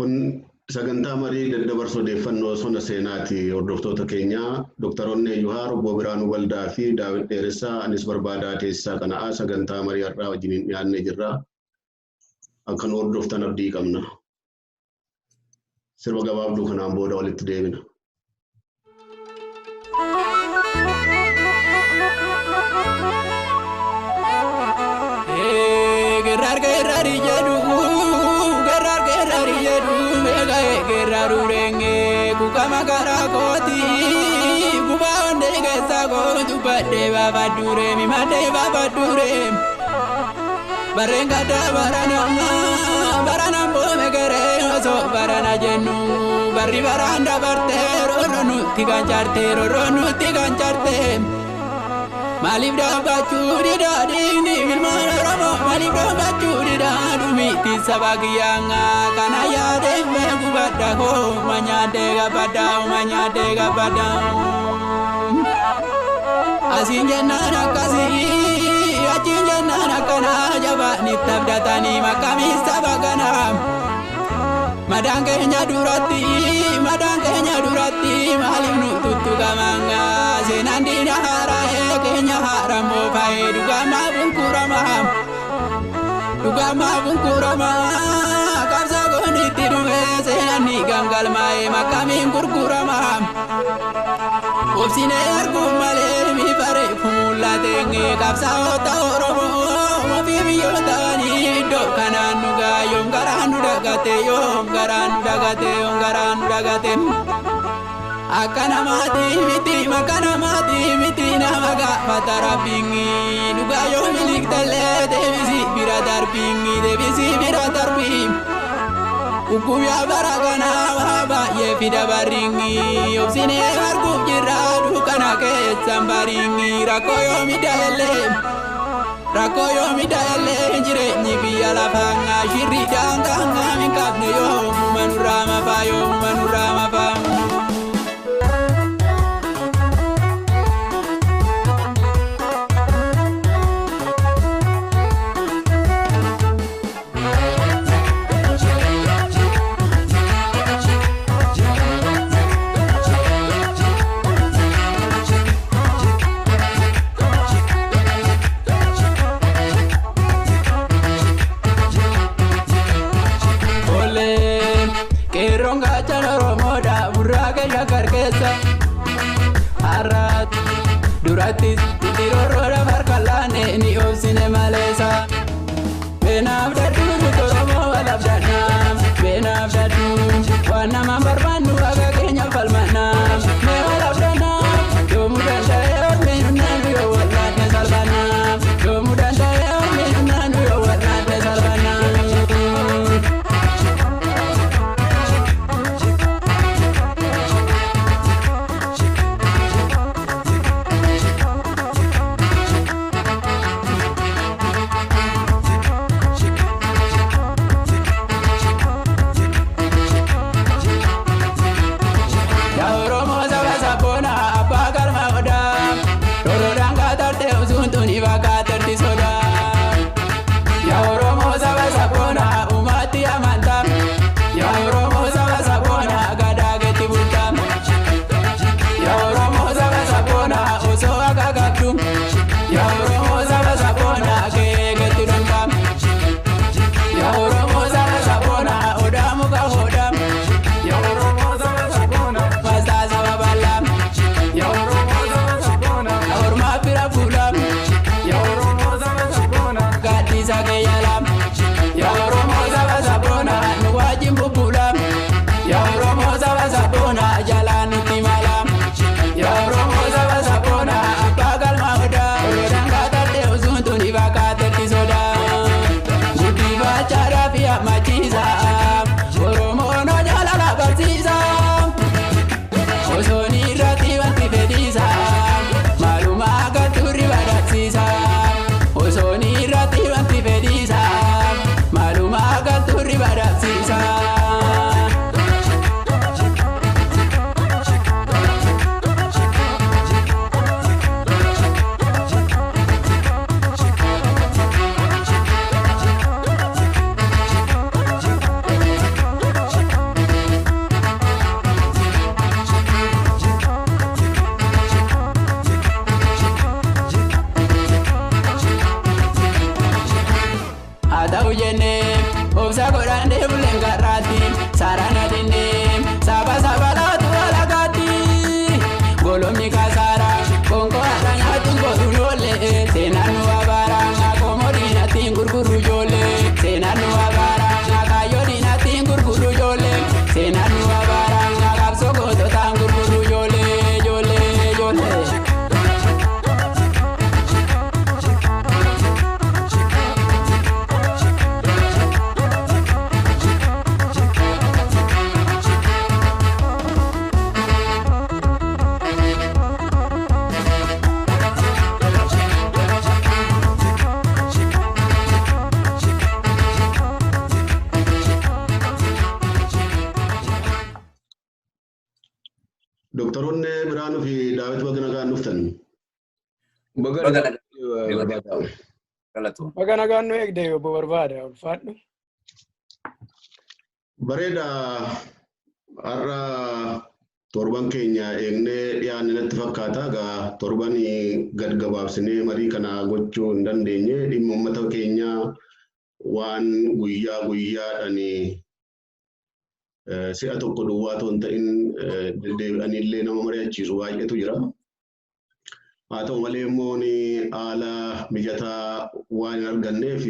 Kun sagantaa marii daddabarsa odeeffannoo sona seenaati. Hordoftoota keenyaa Dr. Onnee Juhaar, Obbo Biraanuu Waldaa fi Daawit Dheeressaa anis barbaadaa teessisaa kana'aa sagantaa marii har'aa wajjiniin dhiyaannee jirra. Akka nu hordoftan abdii qabna. Sirba gabaabduu kanaan booda walitti deebina. Gerar gerari jedhu gerar gerari jedhu meeqa geraru renge kukama karaa kooti gubaa onnee keessa kootu badhee baafadhuure mimadhee baafadhuure barreen gaddaa barana barana boome garee osoo barana jennu barri baraan dabartee rooroo nutti kan caarte rooroo nutti kan caarte. Maaliif dhaabbachuu didaa dhiigni ilmaan Oromoo maaliif dhaabbachuu didaa dhumiitti saba kiyyaangaa kana yaadee beeku badda koo manyaadee gabbadda manyaadee gabbadda. Asiin jennaan akkasii achiin jennaan akkanaa jabaanitti abdatanii makkamii saba kanaa. Madaan keenya duratti madaan keenya duratti maaliif nu tuttuqamangaa seenaan diina haaraa'ee keenya haara moofaa'ee dhugamaa bunkuramaa dhugamaa bunkuramaa qabsa goonitti dhumee seenaan ni gangalmaa'ee makkamiin gurguramaa obsinee arguun malee miifareefu mul'atee qabsaa'ota Oromoo ofii biyyootanii iddoo kanaan nu gaa yoom garaan nu dagate yoom garaan nu dagate yoom garaan nu dagate. Akka namaati miti makka namaati miti nama gaafata rabbiin dhugaa yoo miliqxallee deebisii bira darbiin deebisii bira darbiin. Guyyaa bara kanaa waa baay'ee fida barriin obsinee arguuf jirra dukkana keessan bariin rakkoo yoo miidhaellee. Rakkoo yoo miidhaellee jireenyi biyya lafaa shirri daangaa hin qabne yoomuma nurraa mafaa yoomuma nurraa mafaa. Qeerroon gaachana Oromoodha burraaqa shakar keessa har'aatti durattis itti rorroodha farka laanne ni obsine maleessa. Beenaaf dadhuu nuti Oromoo walaaf dhadhaa beenaaf dadhuu waan nama barbaannu akka keenya falmannaa mee walaaf dhadhaa yoomuu danda'ee ormi naanu yoo wallaanne salphannaa yoomuu danda'ee ormi naanu yoo wallaanne salphannaa. Obsa godhannee buleen garraatti sarana dinnee saba saba laatu alagaatti. Golomni kasaara konkolaataa nyaatuun godhuun oolee seenaan nu abaara qomoo diinaatiin gurguru ijoollee seenaan nu abaara kaayyoo diinaatiin gurguru ijoollee seenaan nu abaara qabsoo goototaan gurguru ijoollee ijoollee ijoollee. Doktoroonni Biraanuu fi Daawit baga nagaan dhuftan. Baga Baga nagaan nu eegde obbo Barbaada ulfaadhu. Bareeda, har'a torban keenya eegnee dhiyaanne natti fakkaata. Egaa torban gad gabaabsinee marii kana gochuu hin dandeenye. Dhimma uummata keenyaa waan guyyaa guyyaadhaan si'a tokko duwwaa otoo hin ta'in deddeebi'aniillee nama mari'achiisu baay'eetu jira. Haa ta'u malee immoo haala mijataa waan hin arganneef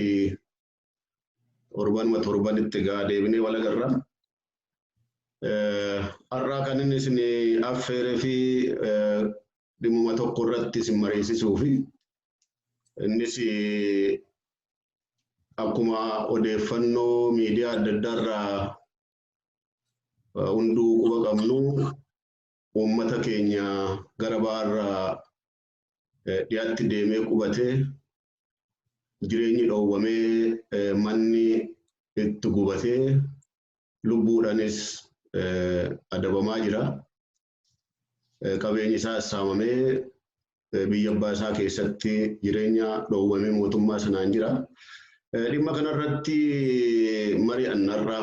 torbanuma torbanitti egaa deebinee wal agarra. Har'aa kan inni isin affeeree fi dhimmuma tokko irratti isin mariisisuu fi innis akkuma odeeffannoo miidiyaa adda addaa irraa hunduu quba qabnu, uummata keenya gara baharraa dhiyaatti deemee qubatee jireenyi dhoowwamee, manni itti gubatee, lubbuudhaanis adabamaa jira. Qabeenyi isaas saamamee, biyya abbaa isaa keessatti jireenya dhoowwamee mootummaa sanaan jira. Dhimma kanarratti mari'annarra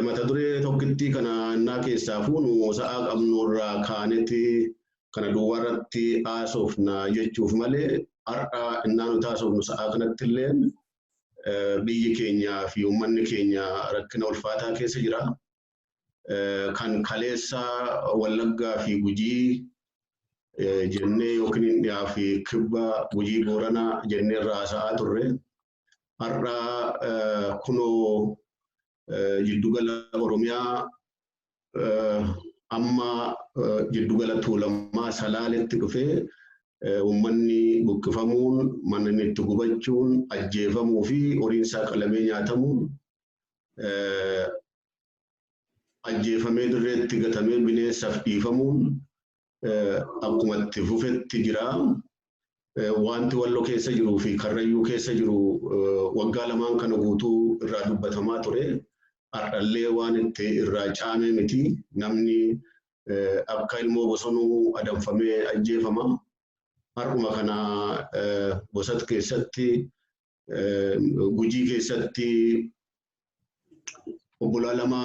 mata duree tokkittii kana innaa keessaa fuunu sa'aa qabnu irraa kaanetti kana duwwaarratti haasofna jechuuf malee, har'a innaa nuti haasofnu sa'aa kanatti illee biyyi keenyaa fi uummanni keenya rakkina ulfaataa keessa jira. Kan kaleessa Wallaggaa fi Gujii jennee yookiin dhiyaa fi kibba Gujii Booranaa jennee irraa haasa'aa turre. Har'a kunoo jiddugala Oromiyaa amma jiddugala Tuulamaa Salaaletti dhufee uummanni buqqifamuun, manni itti gubachuun, ajjeefamuu fi horiin isaa qalamee nyaatamuun, ajjeefamee dirreetti gatamee bineensaaf dhiifamuun akkuma itti fufetti jira. Wanti Walloo keessa jiruu fi Karrayyuu keessa jiru waggaa lamaan kana guutuu irraa dubbatamaa ture. Har'allee waan itti irraa caamee miti. Namni akka ilmoo bosonuu adamfamee ajjeefama. Har'uma kana Bosat keessatti, Gujii keessatti obbolaa lama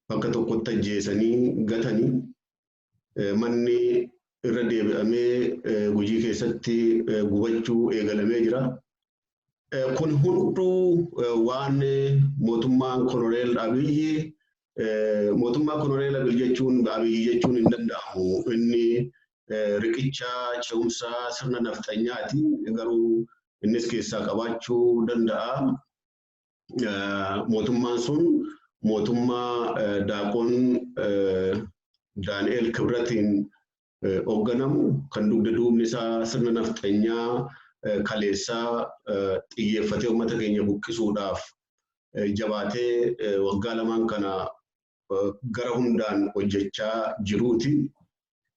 bakka tokkotti ajjeesanii gatanii, manni irra deebi'amee Gujii keessatti gubachuu eegalamee jira. Kun hunduu waan mootummaan Koloneel Abiyyi, mootummaa Koloneel Abiyyi jechuun hin danda'amu. Inni riqicha ce'umsaa sirna nafxanyaati. Garuu innis keessaa qabaachuu danda'a. Mootummaan sun mootummaa Daaqoon Daani'eel Kibratiin hoogganamu, kan dugda duubni isaa sirna nafxanyaa kaleessaa xiyyeeffatee uummata keenya buqqisuudhaaf jabaatee waggaa lamaan kana gara hundaan hojjechaa jiruuti.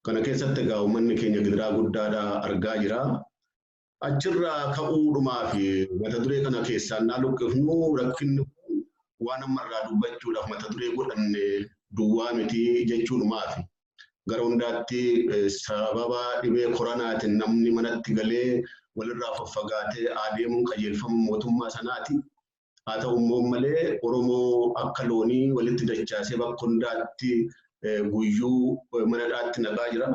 Kana keessatti egaa uummanni keenya gidiraa guddaadhaa argaa jira. Achirraa ka'uudhumaa fi mata duree kana keessaa naa luqqifnu, rakkinni kun waan ammarraa dubbachuudhaaf mata duree godhanne duwwaa miti jechuudhumaafi. Gara hundaatti sababa dhibee koronaatiin namni manatti galee walirraa faffagaatee adeemuun qajeelfama mootummaa sanaati. Haa ta'u immoo malee Oromoo akka loonii walitti dachaasee bakka hundaatti guyyuu mana hidhaatti naqaa jira.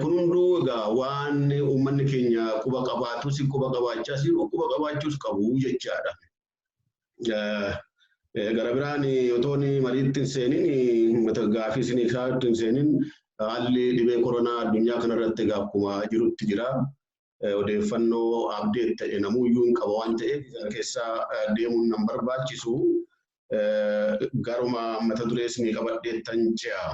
Kun hunduu egaa waan uummanni keenya quba qabaatus, quba qabaachaas jiru, quba qabaachuus qabu jechaadha. Gara biraan otoon mariitti hin seenin gaafii isin isaatti hin seenin haalli dhibee koronaa addunyaa kanarratti egaa akkuma jirutti jira. Odeeffannoo update ta'e namuyyuu hin qaba waan ta'eef kana keessa deemuun nan barbaachisu. Garuma mata duree isinii qabadheettan ce'a.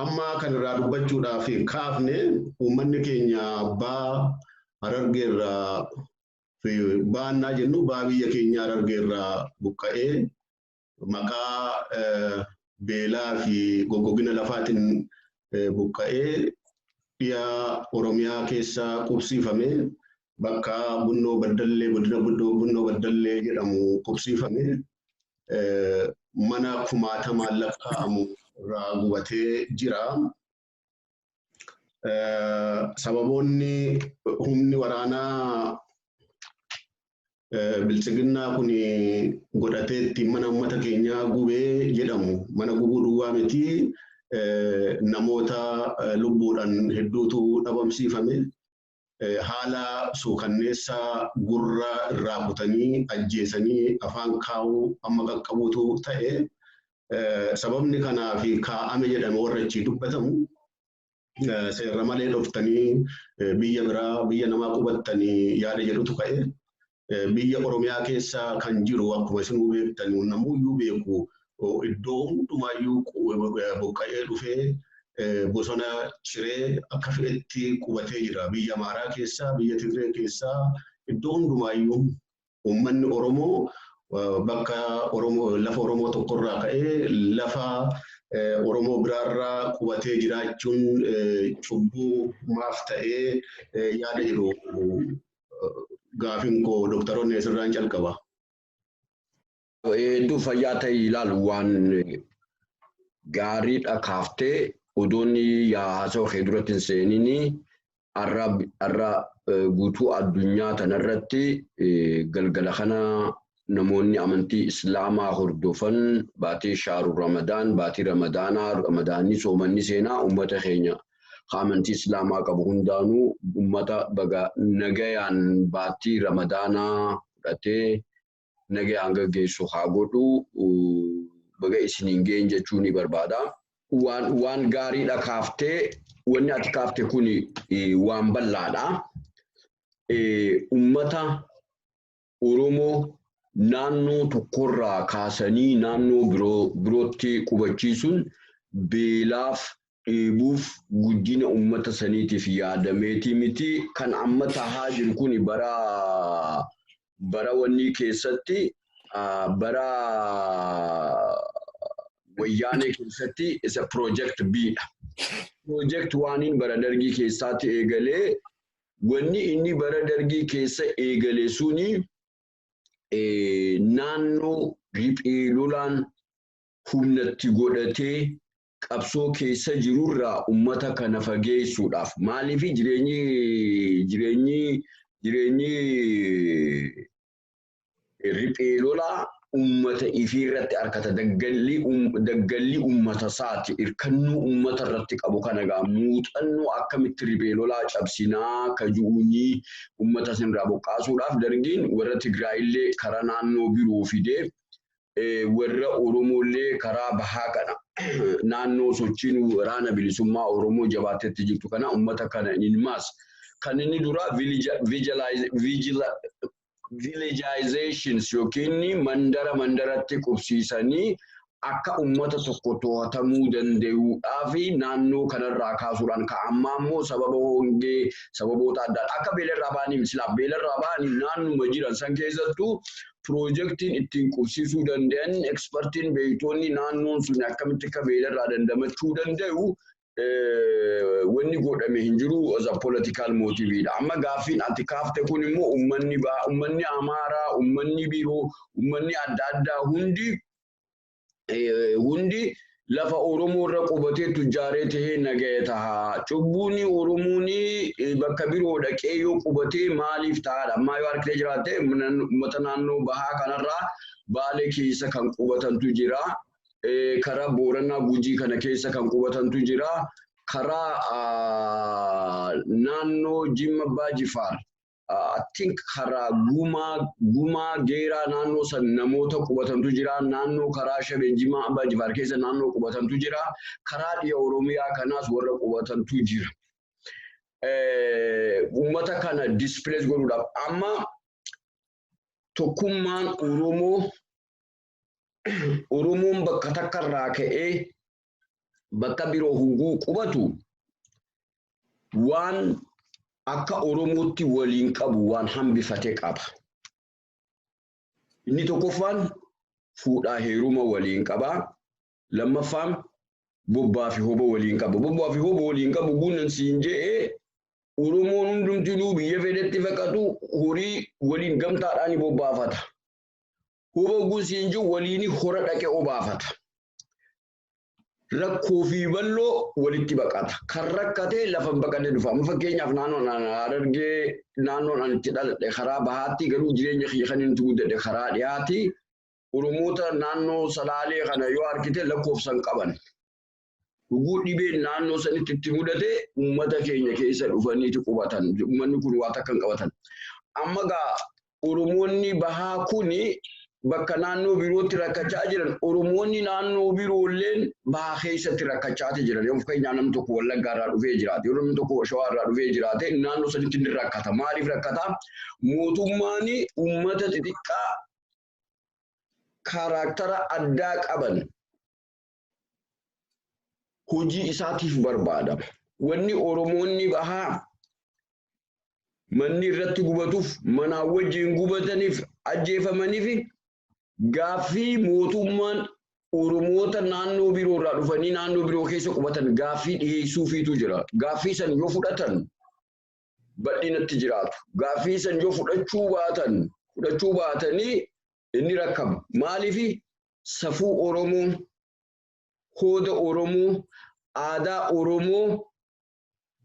Amma kan irraa dubbachuudhaaf kaafne uummanni keenya abbaa Harargeerraa baannaa jennu baa biyya keenya Harargeerraa buqqa'ee maqaa beelaa fi goggogina lafaatiin buqqa'ee dhiya Oromiyaa keessa qubsiifame bakka Bunnoo Baddallee godina Bunnoo Baddallee jedhamu qubsiifame mana kumaatamaan lakkaa'amu irraa gubatee jira. Sababoonni humni waraanaa bilchiginnaa kun godhatee ittiin mana uummata keenyaa gubee jedhamu mana gubuu duwwaa miti namoota lubbuudhaan hedduutu dhabamsiifame. Haala suukanneessaa gurra irraa kutanii ajjeesanii afaan kaa'uu amma qaqqabuutu ta'e. Sababni kanaaf kaa'ame jedhame warra achii dubbatamu seera malee dhoftanii biyya biraa biyya namaa qubattanii yaada jedhutu ka'e. Biyya Oromiyaa keessa kan jiru akkuma isinuu beektan namuyyuu beeku iddoo hundumaayyuu buqqa'ee dhufee bosona ciree akka fedhetti qubatee jira. Biyya Amaaraa keessa, biyya Tigree keessa iddoo hundumaayyuu uummanni Oromoo bakka Oromoo lafa Oromoo tokkorraa ka'ee lafa Oromoo biraarraa qubatee jiraachuun cubbuu maaf ta'ee yaada jedhu gaafin koo dooktaroonni asirraan calqaba. Hedduu fayyaa ta'e ilaalu waan gaariidha kaaftee odoonni haasawaa kee duratti hin seenini har'a guutuu addunyaa tanarratti galgala kana namoonni amantii Islaamaa hordofan baatii shaaru Ramadaan baatii Ramadaanaa Ramadaanni soomanni seenaa uummata keenya amantii Islaamaa qabu hundaanuu uummata baga nagayaan baatii Ramadaanaa fudhatee nagayaan gaggeessu haa godhu baga isiniin geenye jechuu ni barbaada. Waan gaariidha kaaftee wanni ati kaafte kun waan bal'aadha. Uummata Oromoo naannoo tokkorraa kaasanii naannoo birootti qubachiisuun beelaaf dheebuuf guddina uummata saniitiif yaadameetii miti. Kan amma tahaa jiru kun bara wanni keessatti bara wayyaanee keessatti isa project B dha. Project waaniin bara dargii keessaatti eegalee wanni inni bara dargii keessa eegale suni naannoo riphee lolaan humnatti godhatee qabsoo keessa jirurraa uummata kana fageessuudhaaf maaliif jireenyi riphee lolaa uummata ifiirratti harkata daggalli uummata isaati hirkannoo uummata irratti qabu kana egaa muuxannoo akkamitti riphee lolaa cabsinaa kajuunii uummata sinirraa buqqaasuudhaaf dargiin warra Tigraayillee karaa naannoo biroo fidee warra Oromollee karaa bahaa kana naannoo sochiin waraana bilisummaa Oromoo jabaatetti jirtu kana uummata kana ilmaas kan inni dura villagizations yookiin mandara mandaratti qubsiisanii akka uummata tokko to'atamuu danda'uudhaaf naannoo kanarraa kaasuudhaan ka'ammaa immoo sababa hongee sababoota adda addaa akka beelarraa ba'anii silaa beelarraa ba'anii naannuma jiran san keessattuu piroojeektiin ittiin qubsiisuu danda'an ekspertiin beektoonni naannoon sun akkamitti akka beelarraa dandamachuu danda'u wanni godhame hin jiru as a political motive dha. Amma gaaffiin ati kaafte kun immoo uummanni Amaaraa, uummanni biroo, uummanni adda addaa hundi lafa Oromoo irra qubatee tujjaaree tahee nagaya taha. Cubbuun Oromoon bakka biroo dhaqee yoo qubatee maaliif tahaadha? Ammaa yoo harkitee jiraatte uummata naannoo bahaa kanarraa Baalee keessa kan qubatantu jira. Karaa Booranaa Gujii kana keessa kan qubatantu jira. Karaa naannoo Jimma Abbaa Jifaar I think karaa Gumaa Geeraa naannoo san namoota qubatantu jira. Naannoo karaa Shabee Jimaa Abbaa Jifaar keessa naannoo qubatantu jira. Karaa dhiya Oromiyaa kanaas warra qubatantu jira. Uummata kana displace godhuudhaaf amma tokkummaan Oromoo, Oromoon bakka takkarraa ka'ee bakka biroo huguu qubatu, waan akka Oromootti waliin qabu waan hambifate qaba. Inni tokkoffaan fuudhaa heeruma waliin qabaa. Lammaffaan bobbaa fi hoba waliin qaba. Bobbaa fi hoba waliin qabu guunan siin je'ee, Oromoon hundumtinuu biyya fedhetti faqatu horii waliin gamtaadhaan bobbaafata. Hoba guusiin jiru waliin hora dhaqee obaafata. Rakkoo fi bal'oo walitti baqata. Kan rakkatee lafa baqatee dhufa. Amma fakkeenyaaf naannoon Harargee, naannoon ani itti dhaladhe karaa bahaatti, garuu jireenya kiyya kan inni guddadhe karaa dhiyaatti. Oromoota naannoo Salaalee kana yoo argite lakkoofsan qaban. Dhuguu dhibeen naannoo sanitti itti mudate uummata keenya keessa dhufaniiti qubatan. Uummanni kun waa takka hin qabatan. Amma gaa Oromoonni bahaa kuni bakka naannoo birootti rakkachaa jiran, Oromoonni naannoo biroolleen bahaa keessatti rakkachaa jiran. Yoo fakkeenyaaf namni tokko Wallaggaa irraa dhufee jiraate, yoo namni tokko Shawaa irraa dhufee jiraate, naannoo sanitti ni rakkata. Maaliif rakkata? Mootummaan uummata xixiqqaa character addaa qaban hojii isaatiif barbaadama. Wanni Oromoonni bahaa manni irratti gubatuuf, manaa wajjin gubataniif, ajjeefamaniif, gaaffii mootummaan Oromoota naannoo biroo irraa dhufanii naannoo biroo keessa qubatan gaaffii dhiyeessuufiitu jira. Gaaffii san yoo fudhatan bal'inatti jiraatu. Gaaffii san yoo fudhachuu baatanii inni rakkama. Maaliif? Safuu Oromoo, hooda Oromoo, aadaa Oromoo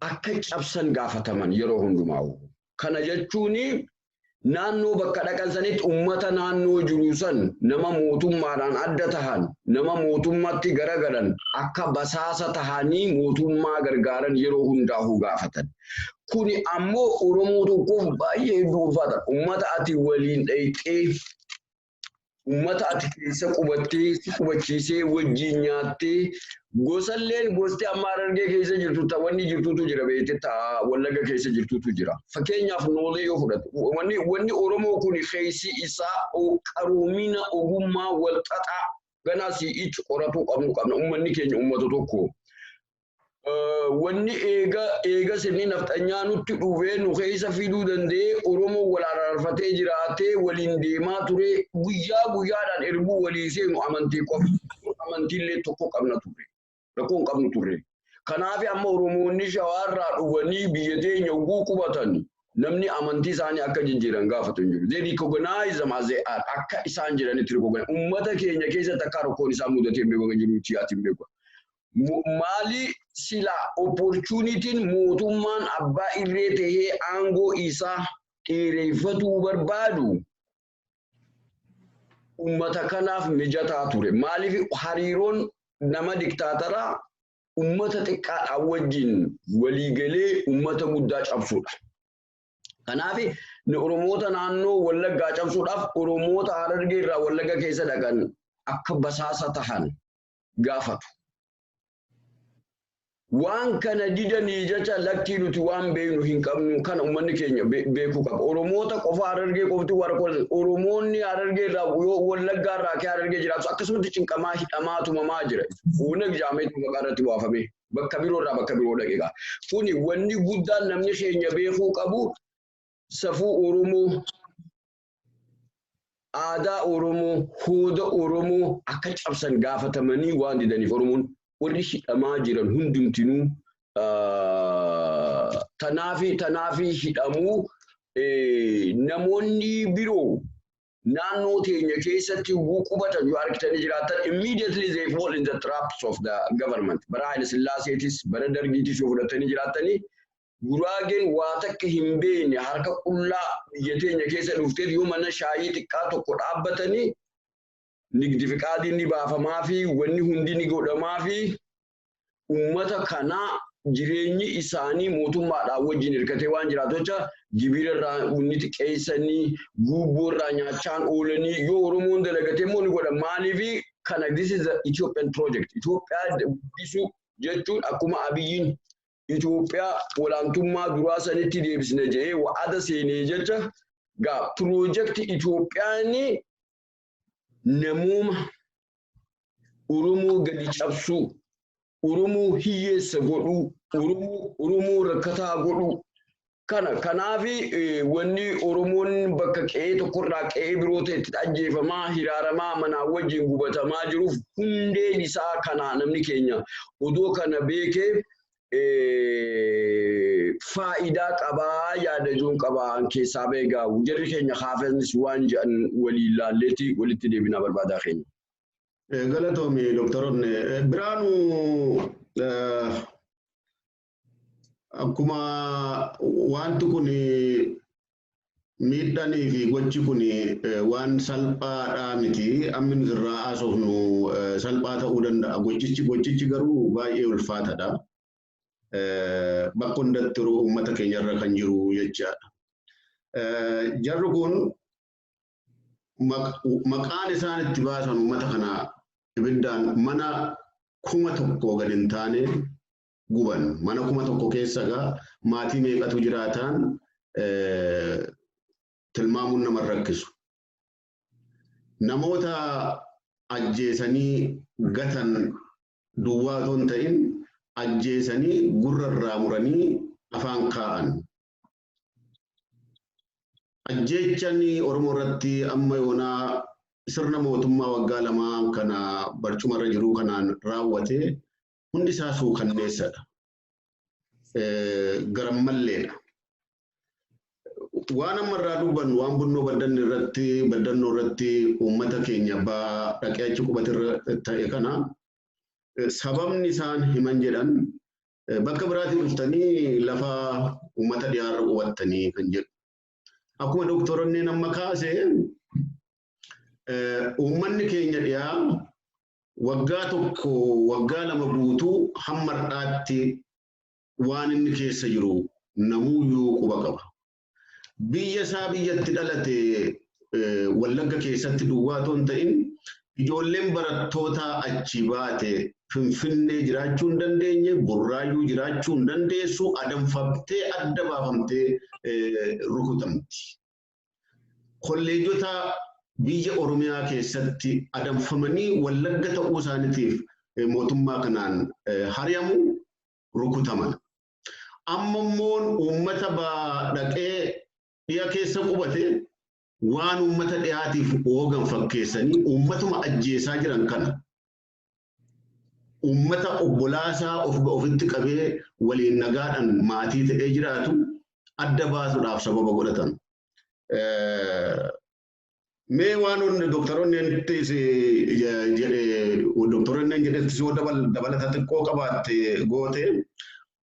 akka cabsan gaafataman yeroo hundumaa. Kana jechuun naannoo bakka dhaqan sanitti uummata naannoo jiru san nama mootummaadhaan adda tahan, nama mootummaatti garagalan, akka basaasa tahanii mootummaa gargaaran yeroo hundaa'uu gaafatan. Kuni ammoo Oromoo tokkoof baay'ee hedduu ulfaata. Uummata ati waliin dhayxee, uummata ati keessa qubattee, si qubachiisee, wajjin nyaattee, gosalleen gosti amma Harargee keessa jirtu ta wanni jirtutu jira beekte, ta Wallagga keessa jirtutu jira. Fakkeenyaaf Noolee yoo fudhatu, wanni Oromoo kun keessi isaa qaroomina ogummaa wal xaxaa ganaa si'ichi qoratuu qabnu qabna. Uummanni keenya uummata tokko. Wanni eega sirni nafxanyaa nutti dhufee nu keessa fiduu danda'ee Oromoo wal araarfatee jiraatee waliin deemaa ture, guyyaa guyyaadhaan erguu walii seenu amantii qofa. Amantiillee tokko qabna ture. Rakkoo hin qabnu turre. Kanaaf amma Oromoonni Shawaarraa dhufanii biyya teenya oguu qubatan namni amantii isaanii akka jijjiiran gaafatu hin jiru. They recognize them as they are. Akka isaan jiranitti recognize. Uummata keenya keessatti akka rakkoon isaan mudatee hin beeku kan jiru siyaati hin beeku. Maali, sila opportunitiin mootummaan abbaa irree tahee aangoo isaa dheereffatuu barbaadu uummata kanaaf mijataa ture. Maaliif? Hariiroon nama diktaataraa uummata xiqqaadhaan wajjin waliigalee uummata guddaa cabsuudha. Kanaaf Oromoota naannoo Wallaggaa cabsuudhaaf Oromoota Harargee irraa Wallagga keessa dhaqan akka basaasa tahan gaafatu. Waan kana didanii jecha lakkii, nuti waan beeknu hin qabnu, kana uummanni keenya beekuu qaba. Oromoota qofa Harargee qofti warra Oromoonni Harargee irraa yoo Wallaggaa irraa ka'ee Harargee jiraatu akkasumatti cinqamaa, hidhamaa, tumamaa jira. Oneg jaameetu maqaa irratti baafame bakka biroo irraa bakka biroo dhaqe. Kuni wanni guddaan namni keenya beekuu qabu safuu Oromoo, aadaa Oromoo, hooda Oromoo akka cabsan gaafatamanii waan didaniif Oromoon warri hidhamaa jiran hundumtinuu tanaafi hidhamuu. Namoonni biroo naannoo teenya keessatti qubatan yoo argitanii jiraatan, immediately they fall in the traps of the government. Bara Haile Sillaaseetis, bara Dargiitis yoo fudhatanii jiraatanii, Guraageen waa takka hin beekne harka qullaa biyya teenya keessa dhufteet yoo mana shaayii xiqqaa tokko dhaabbatanii nigdi fiqaadiin ni baafamaa fi wanni hundi ni godhamaa fi uummata kanaa Jireenyi isaanii mootummaadhaan wajjin hirkatee waan jiraatu jecha gibira irraa inni xiqqeessanii guubboo irraa nyaachaan oolanii yoo Oromoon dalagatee immoo ni godha. Maaliif kana this is the Ethiopian project. Itoophiyaa guddisuu jechuun akkuma Abiyyiin Itoophiyaa olaantummaa duraa sanitti deebisne jedhee wa'ada seenee jecha gaa piroojeekti Itoophiyaan namooma Oromoo gadi cabsuu, Oromoo hiyyeessa godhuu, Oromoo rakkataa godhuu. Kanaaf wanni Oromoon bakka qe'ee tokkorraa qe'ee biroo ta'etti ajjeefamaa, hiraaramaa, manaa wajjin gubatamaa jiruuf hundeen isaa kana namni keenya odoo kana beekee faayidaa qabaa yaada ijoon qabaa keessaa beekaa jarri keenya haafanis waan jedhan waliin laalleeti walitti deebinaa barbaadaa keenya. Galatoomi Dooktaroonni. Biraanuu, akkuma wanti kun miidhanii fi gochi kun waan salphaadhaa miti. Ammi nuti irraa haasofnu salphaa ta'uu danda'a. Gochichi garuu baay'ee ulfaataadha. Bakka hundatti uummata keenyarra kan jiru jechaadha. Jarri kun maqaan isaan itti baasan uummata kana ibiddaan mana 1000 gadi hin taane guban. Mana 1000 keessa egaa maatii meeqatu jiraataan tilmaamuun nama rakkisu. Namoota ajjeesanii gatan duwwaa otoo hin ta'in ajjeesanii gurra irraa muranii afaan kaa'an. Ajjeechaan Oromoo irratti amma yoonaa sirna mootummaa waggaa 2 kana barcumarra jiru kanaan raawwate hundi isaa suukanneessadha. Garammalleedha. Waan amma irraa dubbannu waan bunnoo baddannoo irratti uummata keenya dhaqee achi qubate irra ta'e kana sababni isaan himan jedhan bakka biraatii dhuftanii lafa uummata dhiyaarra qubattanii kan jedhu. Akkuma dooktoronni amma kaase uummanni keenya dhiyaa waggaa 1 waggaa 2 guutuu hamma har'aatti waan inni keessa jiru namuuyyuu quba qaba. Biyya isaa biyyatti dhalate Wallagga keessatti duwwaa otoo hin ta'in ijoolleen barattoota achi baate Finfinnee jiraachuu hin dandeenye, Burraayyuu jiraachuu hin dandeessu, adamfamtee adda baafamtee rukutamti. Kolleejota biyya Oromiyaa keessatti adamfamanii Wallagga ta'uu isaaniitiif mootummaa kanaan hari'amu rukutaman. Amma immoo uummata dhaqee dhiya keessa qubate waan uummata dhiyaatiif oogan fakkeessanii uummatuma ajjeesaa jiran kana uummata obbolaasaa ofitti qabee waliin nagaadhaan maatii ta'ee jiraatu adda baasuudhaaf sababa godhatan. Mee waan dooktaroonni jedhetti yoo dabalata xiqqoo qabaatte goote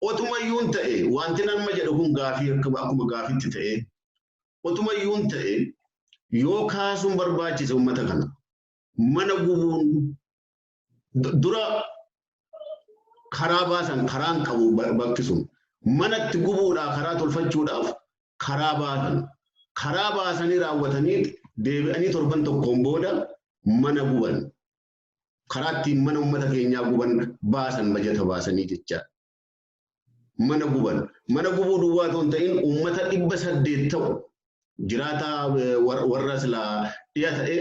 otumayyuun ta'e wanti nama jedhu kun gaafii akkuma gaafiitti ta'e otumayyuun ta'e yoo kaasuun barbaachise uummata kana mana gubuun dura karaa baasan karaan qabu bakki sun manatti gubuudhaaf karaa tolfachuudhaaf karaa baasan karaa baasanii raawwatanii deebi'anii torban tokkoon booda mana guban karaa ittiin mana uummata keenyaa guban baasan bajata baasanii jecha mana guban mana gubuu duwwaa otoo hin ta'in uummata 800 ta'u jiraataa warra silaa dhiya ta'e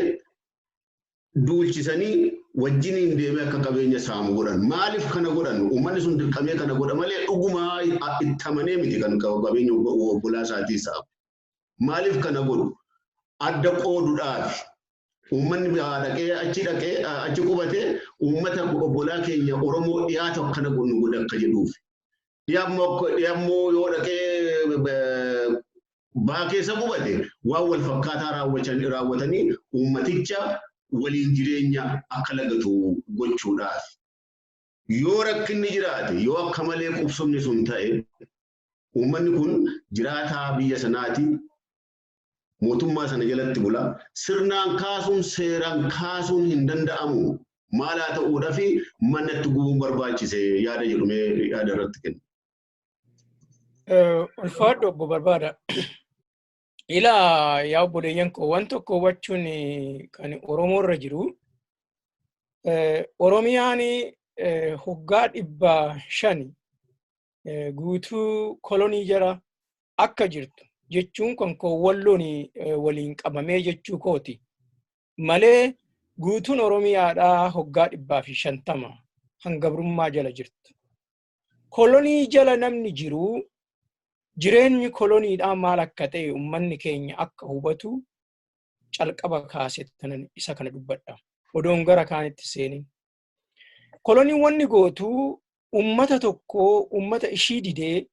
duulchisanii wajjiniin deemee akka qabeenya saamu godhan. Maaliif kana godhan? Uummanni sun dirqamee kana godha malee dhugumaa itti amanee miti kan qabeenya obbolaa isaatii saamu. Maaliif kana godhu? Adda qooduudhaaf. Uummanni dhaqee achi dhaqee achi qubatee uummata obbolaa keenya Oromoo dhiyaatu akkana nu godha akka jedhuuf. Dhiyaammoo yoo dhaqee baa keessa qubate waan wal fakkaataa raawwatanii uummaticha waliin jireenya akka lagatu gochuudhaaf. Yoo rakkinni jiraate yoo akka malee qubsumni sun ta'e uummanni kun jiraataa biyya sanaati mootummaa sana jalatti bula. Sirnaan kaasuun seeraan kaasuun hin danda'amu. Maal haa ta'uudhaa fi manatti gubuun barbaachise yaada jedhumee yaada irratti kenna. Ulfaadhu obbo Barbaada. Ilaa yaa obboleeyyan koo, waan tokko hubachuun kan Oromoo irra jiru. Oromiyaan hoggaa 500 guutuu kolonii jala akka jirtu jechuun kan koo walloon waliin qabamee jechuu kooti. Malee guutuun Oromiyaadhaa hoggaa 150 hangabrummaa jala jirtu. Kolonii jala namni jiru, jireenyi koloniidhaa maal akka ta'e uummanni keenya akka hubatu calqaba kaasee isa kana dubbadha. Odoon gara kaanitti seenin. Koloniin wanni gootu uummata tokko, uummata ishii didee,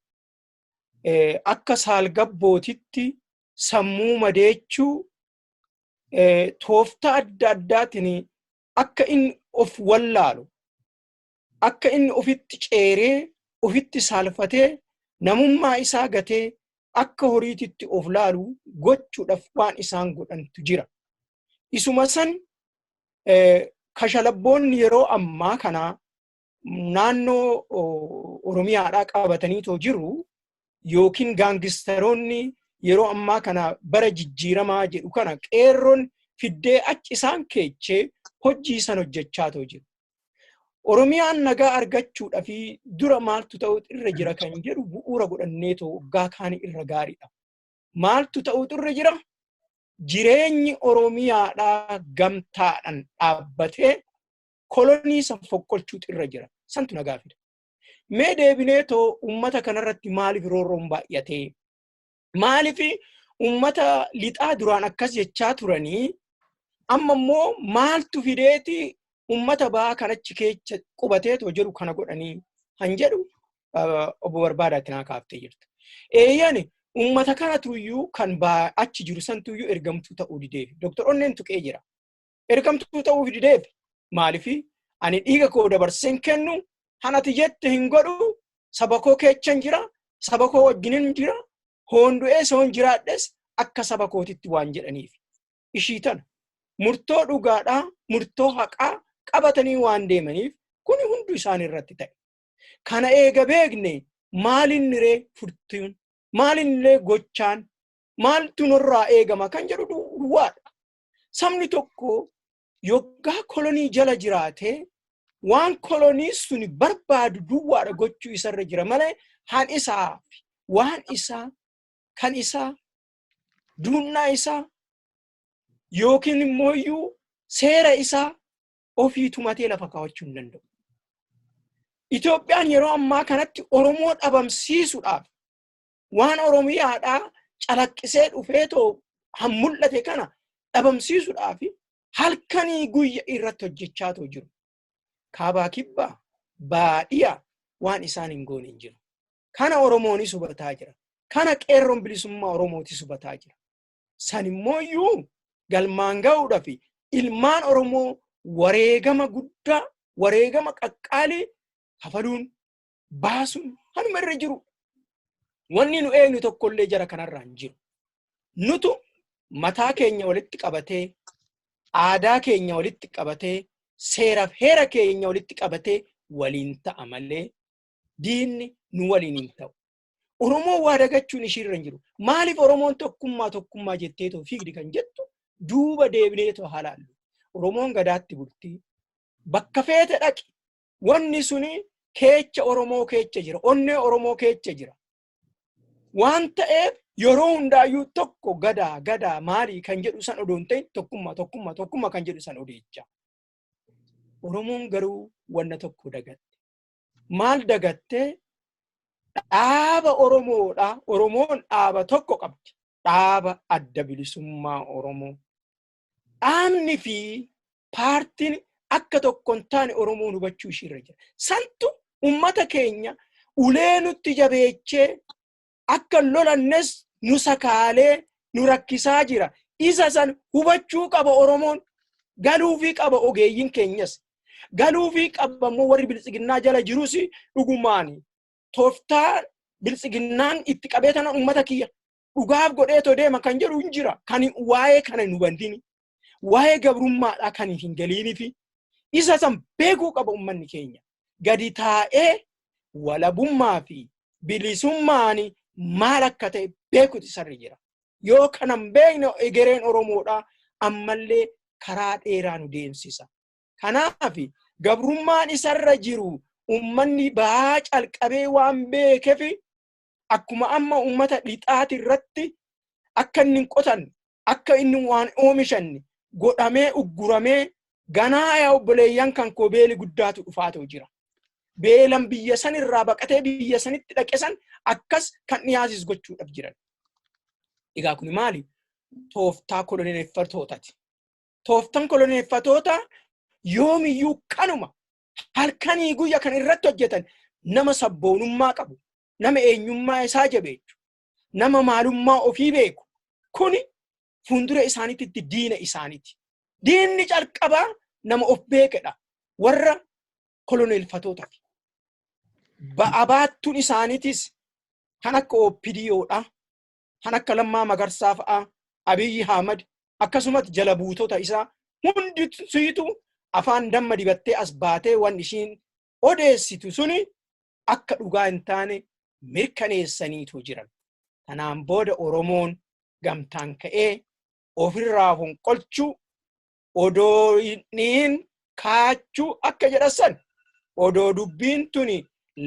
akka saalgabbootitti sammuu madeechuu, tooftaa adda addaatiin akka inni of wallaalu, akka inni ofitti ceeree, ofitti saalfatee, namummaa isaa gatee akka horiititti of laalu gochuudhaaf waan isaan godhantu jira. Isuma san kashalabboonni yeroo ammaa kana naannoo Oromiyaadhaa qabataniitoo jiru, yookiin gaangistaroonni yeroo ammaa kana bara jijjiiramaa jedhu kana qeerroon fiddee achi isaan keechee hojii san hojjechaatoo jiru. Oromiyaan nagaa argachuudhaaf dura maaltu ta'utu irra jira kan jedhu bu'uura godhanneetoo waggaa kaan irra gaariidha. Maaltu ta'utu irra jira? Jireenyi Oromiyaadhaa gamtaadhaan dhaabbatee kolonii san foqqolchuutu irra jira. Santu nagaa fida. Mee deebineetoo uummata kanarratti maaliif roorroon baay'atee? Maaliif uummata lixaa duraan akkas jechaa turanii, amma immoo maaltu fideeti uummata ba'aa kanachi keessa qubateetoo jedhu kana godhanii han jedhu obbo Barbaadaatti naa kaaftee jirtu. Eeyyani, uummata kanatuyyuu kan achi jiru santuyyuu ergamtuu ta'uu dideef. Dooktar Onneen tuqee jira. Ergamtuu ta'uu dideef. Maaliif? Ani dhiiga koo dabarseen kennu, hanati jette hin godhu, saba koo keechan jira, saba koo wajjinin jira, hoondu'ees hoon jiraadhes akka saba kootitti waan jedhaniif. Ishii tana murtoo dhugaadhaa, murtoo haqaa qabatanii waan deemaniif kuni hundu isaan irratti ta'e. Kana eega beekne, maalinni ree furtuun, maalinni gochaan, maaltu nurraa eegama kan jedhu duwwaadha. Sabni tokko yoggaa kolonii jala jiraatee waan kolonii suni barbaadu duwwaadha gochuu isarra jira malee, han isaa waan isaa kan isaa duunnaa isaa yookiin immoo iyyuu seera isaa ofii tumatee lafa kaawwachuu hin danda'u. Itoophiyaan yeroo ammaa kanatti Oromoo dhabamsiisuudhaaf waan Oromiyaadhaa calaqqisee dhufeetoo han mul'ate kana dhabamsiisuudhaaf halkanii guyya irratti hojjechaatoo jiru. Kaabaa, kibbaa, baadhiyaa waan isaan hin goone hin jiru. Kana Oromoonis hubataa jira. Kana qeerroon bilisummaa Oromootis hubataa jira. San immoo iyyuu galmaan ga'uudhaaf ilmaan Oromoo wareegama guddaa, wareegama qaqqaalii kafaluun, baasuun hanuma irra jiru. Wanni nu eegnu tokkollee jara kanarraa hin jiru. Nutu mataa keenya walitti qabatee, aadaa keenya walitti qabatee, seeraaf heera keenya walitti qabatee waliin ta'a malee diinni nu waliin hin ta'u. Oromoon waa dagachuun ishiirra hin jiru. Maaliif Oromoon tokkummaa tokkummaa jetteetoo fiigdi kan jettu duuba deebineetoo haa laallu. Oromoon gadaatti bultii. Bakka feete dhaqi. Wanni suni keecha Oromoo keecha jira. Onnee Oromoo keecha jira. Waan ta'eef yeroo hundaayyuu tokko gadaa gadaa maalii kan jedhu san odoo hin ta'in, tokkummaa tokkummaa tokkummaa kan jedhu san odeecha. Oromoon garuu wanna tokko dagatte. Maal dagattee? Dhaaba Oromoodha. Oromoon dhaaba tokko qabdi. Dhaaba Adda Bilisummaa Oromoo. Dhaabni fi paartiin akka tokko hin taane Oromoon hubachuu ishiirra jira. Santu ummata keenya ulee nutti jabeechee akka lolannes nu sakaalee nu rakkisaa jira. Isa san hubachuu qaba Oromoon. Galuufii qaba ogeeyyiin keenyas. Galuufii qaba immoo warri biltsiginnaa jala jirus dhugumaani. Tooftaa biltsiginnaan itti qabee tana ummata kiyya dhugaaf godheetoo deema kan jedhu hin jira. Kan waa'ee kana hin hubatini. Waa'ee gabrummaadhaa kan hin galiinifi. Isa san beekuu qaba uummanni keenya. Gadi taa'ee walabummaa fi bilisummaan maal akka ta'e beekuutu isarra jira. Yoo kana hin beekne egereen Oromoodhaa ammallee karaa dheeraa nu deemsisa. Kanaaf gabrummaan isarra jiru uummanni ba'aa calqabee waan beekeef akkuma amma uummata lixaati irratti akka inni hin qotanne, akka inni waan oomishanne godhamee ugguramee ganaa yaa obboleeyyan kan koo beeli guddaatu dhufaatu jira. Beelan biyya san irraa baqatee biyya sanitti dhaqe san akkas kan dhiyaasis gochuudhaaf jiran. Egaa kun maali? Tooftaa koloneeffattootati. Tooftaan koloneeffattoota yoomiyyuu kanuma halkanii guyya kan irratti hojjetan nama sabboonummaa qabu, nama eenyummaa isaa jabeechu, nama maalummaa ofii beeku. Kuni fuuldura isaaniitti diina isaaniiti. Diinni calqabaa nama of beekedha. Warra koloneeffattootaati. Ba'a baattuun isaaniitis kan akka OPDOdha. Kan akka Lammaa Magarsaa fa'aa, Abiyyi Ahmad, akkasumas jala buutota isaa hundi siyitu afaan damma dibattee as baatee waan ishiin odeessitu suni akka dhugaa hin taane mirkaneessaniitu jiran. Kanaan booda Oromoon gamtaan ka'ee ofirraa fonqolchuu odoo hin kaachuu akka jedhasan odoo dubbiin tuni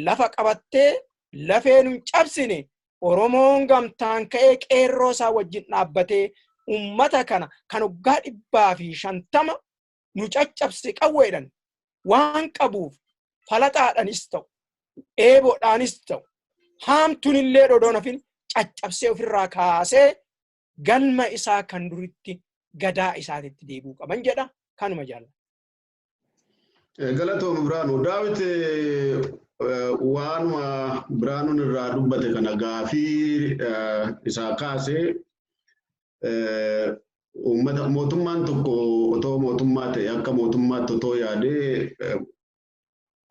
lafa qabattee lafee nun cabsine Oromoon gamtaan ka'ee qeerroo isaa wajjin dhaabbatee ummata kana kan waggaa 150 nu caccabse qawweedhan waan qabuuf falaxaadhanis ta'u eeboodhaanis ta'u haamtuun illee dhodoon hafin caccabsee ofirraa kaasee galma isaa kan duritti gadaa isaatitti deebi'uu qaban jedha kanuma jaalla. Galatoom Biraanuu. Daawit waanuma Biraanuun irraa dubbate kana gaafii isaa kaasee uummata mootummaan tokko otoo mootummaa ta'e akka mootummaatti otoo yaadee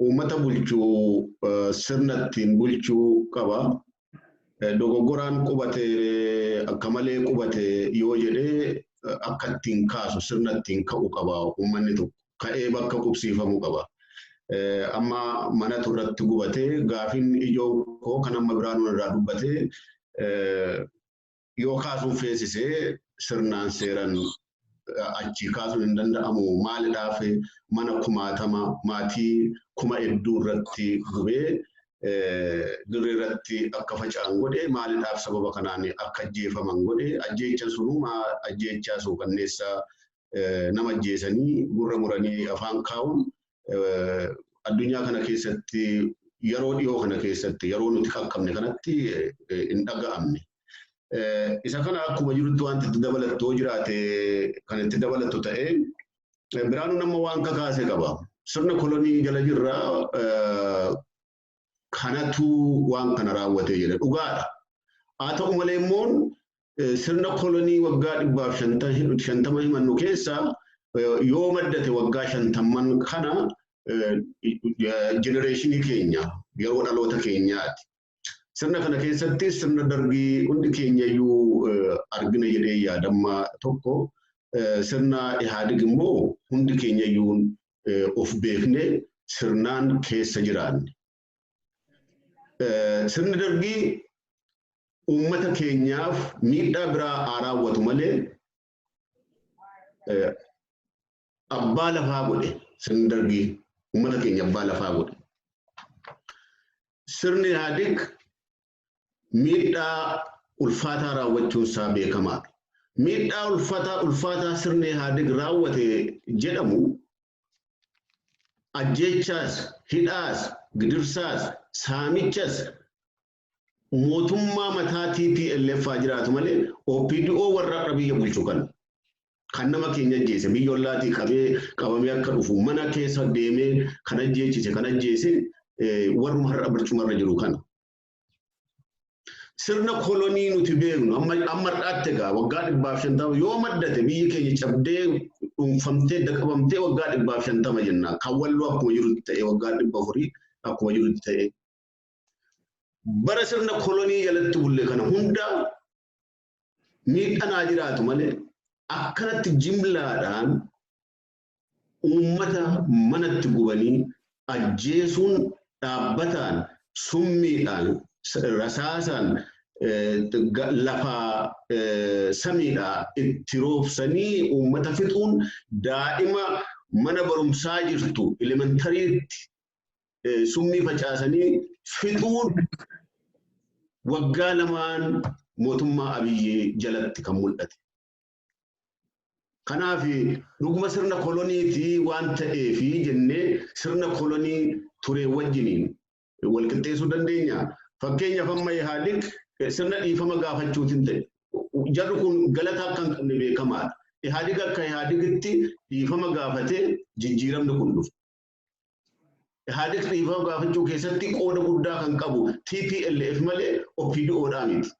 uummata bulchuu sirna ittiin bulchuu qaba. Dogoggoraan qubate akka malee qubate yoo jedhee akka ittiin kaasu sirna ittiin ka'u qaba uummanni tokko. Ka'ee bakka qubsiifamuu qaba. Amma manatu irratti gubatee gaafiin ijoo koo kan amma Biraanuun irraa dubbatee yoo kaasuun feesisee sirnaan seeran achi kaasuun hin danda'amu maalidhaaf mana kumaatama maatii kuma hedduu irratti gubee dirree irratti akka faca'an godhe maalidhaaf sababa kanaan akka ajjeefaman godhe ajjeechaan sunuu ajjeechaa suukanneessaa nama ajjeesanii gurra muranii afaan kaa'uun addunyaa kana keessatti yeroo dhiyoo kana keessatti yeroo nuti qaqqabne kanatti hin dhaga'amne. Isa kana akkuma jirutti wanti itti dabalattu yoo jiraate kan itti dabalattu ta'ee Biraanuun amma waan kakaase qaba. Sirna kolonii jala jirra kanatu waan kana raawwatee jedha dhugaadha. Haa ta'u malee immoo sirna kolonii waggaa 150 himannu keessaa yoo maddate waggaa 50 kana jenereeshinii keenya yeroo dhaloota keenyaati. Sirna kana keessatti sirna dargii hundi keenya iyyuu argina jedhee yaadamma tokko sirna Ihaadig immoo hundi keenya iyyuu of beekne sirnaan keessa jiraanne. Sirni dargii uummata keenyaaf miidhaa biraa haa raawwatu malee abbaa lafaa godhe sirni dargii uummata keenya abbaa lafaa godhe. Sirni Ihaadig miidhaa ulfaataa raawwachuun isaa beekamaadha. Miidhaa ulfaataa sirni Ihaadig raawwate jedhamu ajjeechaas, hidhaas, gidirsaas, saamichas mootummaa mataa TPLF haa jiraatu malee OPDO warra har'a biyya bulchu kana kan nama keenya ajjeese biyya ollaatii qabee qabamee akka dhufu mana keessa deemee kan ajjeechise kan ajjeese warruma har'a barcumarra jiru kana. Sirna kolonii nuti beeknu amma har'aatti egaa waggaa 150 yoo maddate biyyi keenya cabdee dhuunfamtee daqabamtee waggaa 150 jenna. Kan walloo akkuma jirutti ta'e waggaa 400 akkuma jirutti ta'e. Bara sirna kolonii jalatti bulle kana hunda miidhanaa jiraatu malee akkanatti jimlaadhaan Uummata manatti gubanii ajjeesuun dhaabbataan, summiidhaan, rasaasaan, lafaa samiidhaa itti roobsanii uummata fixuun, daa'ima mana barumsaa jirtu elementaryitti summii facaasanii fixuun waggaa 2n mootummaa Abiyyi jalatti kan mul'ate. Kanaaf dhuguma sirna koloniitii waan ta'eefi jennee sirna kolonii ture wajjiniin wal qixxeessuu dandeenya. Fakkeenyaaf, amma Ihaadig sirna dhiifama gaafachuutiin ta'e. Jarri kun galata akka hin qabne beekamaadha. Ihaadig akka Ihaadigitti dhiifama gaafatee jijjiiramni kun dhufe. Ihaadig dhiifama gaafachuu keessatti qooda guddaa kan qabu TPLF malee OPDOdhaa miti.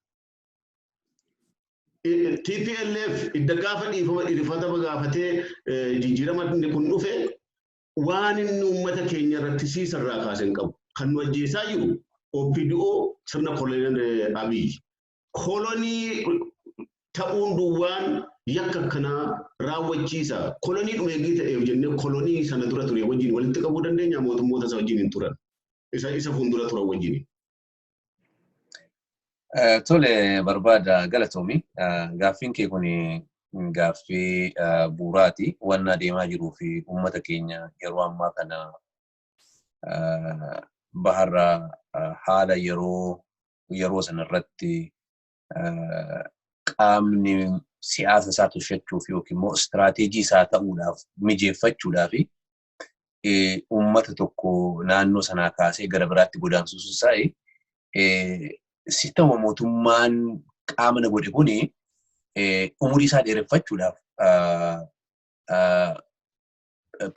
TPLF idda gaafa dhiifama gaafatee jijjiirama inni kun dhufe, waan inni uummata keenya irratti siisarraa kaasee hin qabu. Kan nu ajjeesaa jiru OPDO, sirna kolonii Abiyyi. Kolonii ta'uun duwwaan yakka akkanaa raawwachiisa. Kolonii dhumeeggii ta'eef jennee kolonii sana dura ture wajjin walitti qabuu dandeenya, mootummoota isa wajjin hin turan. Isa fuuldura turan wajjin. Tole, barbaada, galatoomi. Gaaffiin kee kun gaaffii bu'uuraati. Wanna adeemaa jiruu fi uummata keenya yeroo ammaa kana baharra haala yeroo sanarratti qaamni siyaasa isaa tolfachuuf yookiin immoo istiraateejii isaa ta'uudhaaf mijeeffachuudhaaf uummata tokko naannoo sanaa kaasee gara biraatti godaansisuu isaa, sistama mootummaan qaama na godhe kuni umurii isaa dheereffachuudhaaf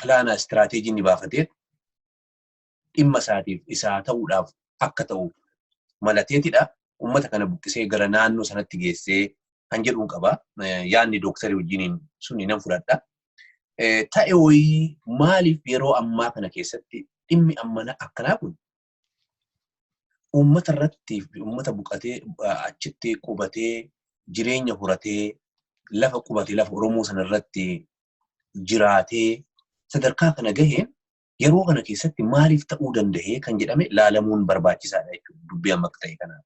pilaana istiraateejii inni baafatee dhimma isaatiif isaa ta'uudhaaf akka ta'u malateetidha. Uummata kana buqqisee gara naannoo sanatti geessee kan jedhuun qaba. Yaadni dooktarii wajjiniin suni nan fudhadha. Ta'e wayii, maaliif yeroo ammaa kana keessatti dhimmi ammana akkanaa kun uummata irratti, uummata buqatee achitti qubatee, jireenya horatee, lafa qubatee, lafa Oromoo sana irratti jiraatee sadarkaa kana gaheen yeroo kana keessatti maaliif ta'uu danda'ee kan jedhame laalamuun barbaachisaadha jechuudha, dubbii amma akka ta'e kana.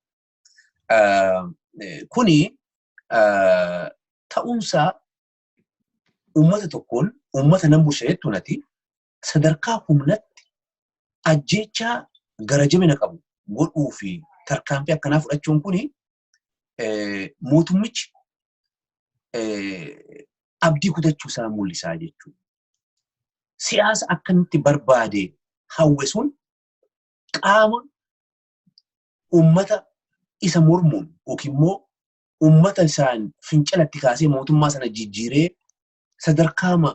Kuni ta'uunsaa uummata tokkoon, uummata nan bulcha jettuun ati, sadarkaa humnatti ajjeechaa gara jabina qabu godhuu fi tarkaanfii akkanaa fudhachuun kuni mootummichi abdii kutachuu isaa mul'isaa jechuudha. Siyaasa akkamitti barbaade hawwe sun qaama uummata isa mormuun yookiin immoo uummata isaan fincilatti kaasee mootummaa sana jijjiiree sadarkaama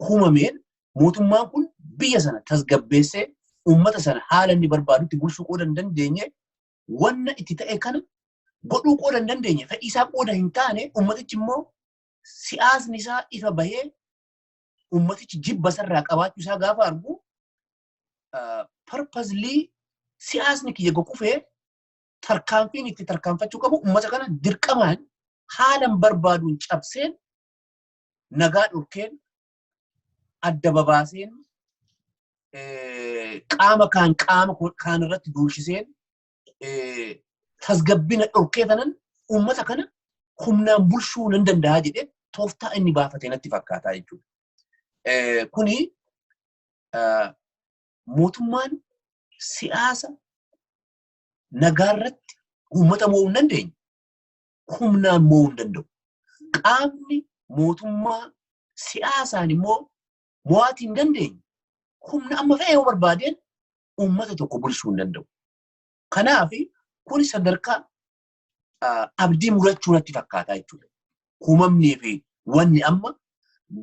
uumameen mootummaan kun biyya sana tasgabbeessee uummata sana haala inni barbaadutti bulchuu qooda hin dandeenye, wanna itti ta'e kana godhuu qooda hin dandeenye, fedhii isaa qooda hin taane, uummatichi immoo siyaasni isaa ifa bahee uummatichi jibba isarraa qabaachuu isaa gaafa argu, purposely siyaasni kiyya kufee tarkaanfiin itti tarkaanfachuu qabu uummata kana dirqamaan haalan barbaaduun cabseen, nagaa dhorkeen, adda babaaseen, qaama kaan qaama kaan irratti duulchiseen, tasgabbina dhorkee tanan uummata kana humnaan bulchuu nan danda'a jedhee tooftaa inni baafate natti fakkaataa jechuudha. Kuni mootummaan siyaasa nagaa irratti uummata mo'uu hin dandeenye humnaan mo'uu hin danda'u. Qaamni mootummaa siyaasaan immoo mo'aatii hin dandeenye humna amma fe'ee yoo barbaadeen uummata tokko bulchuu hin danda'u. Kanaaf kun sadarkaa abdii murachuu natti fakkaata jechuudha. Uumamnii fi wanni amma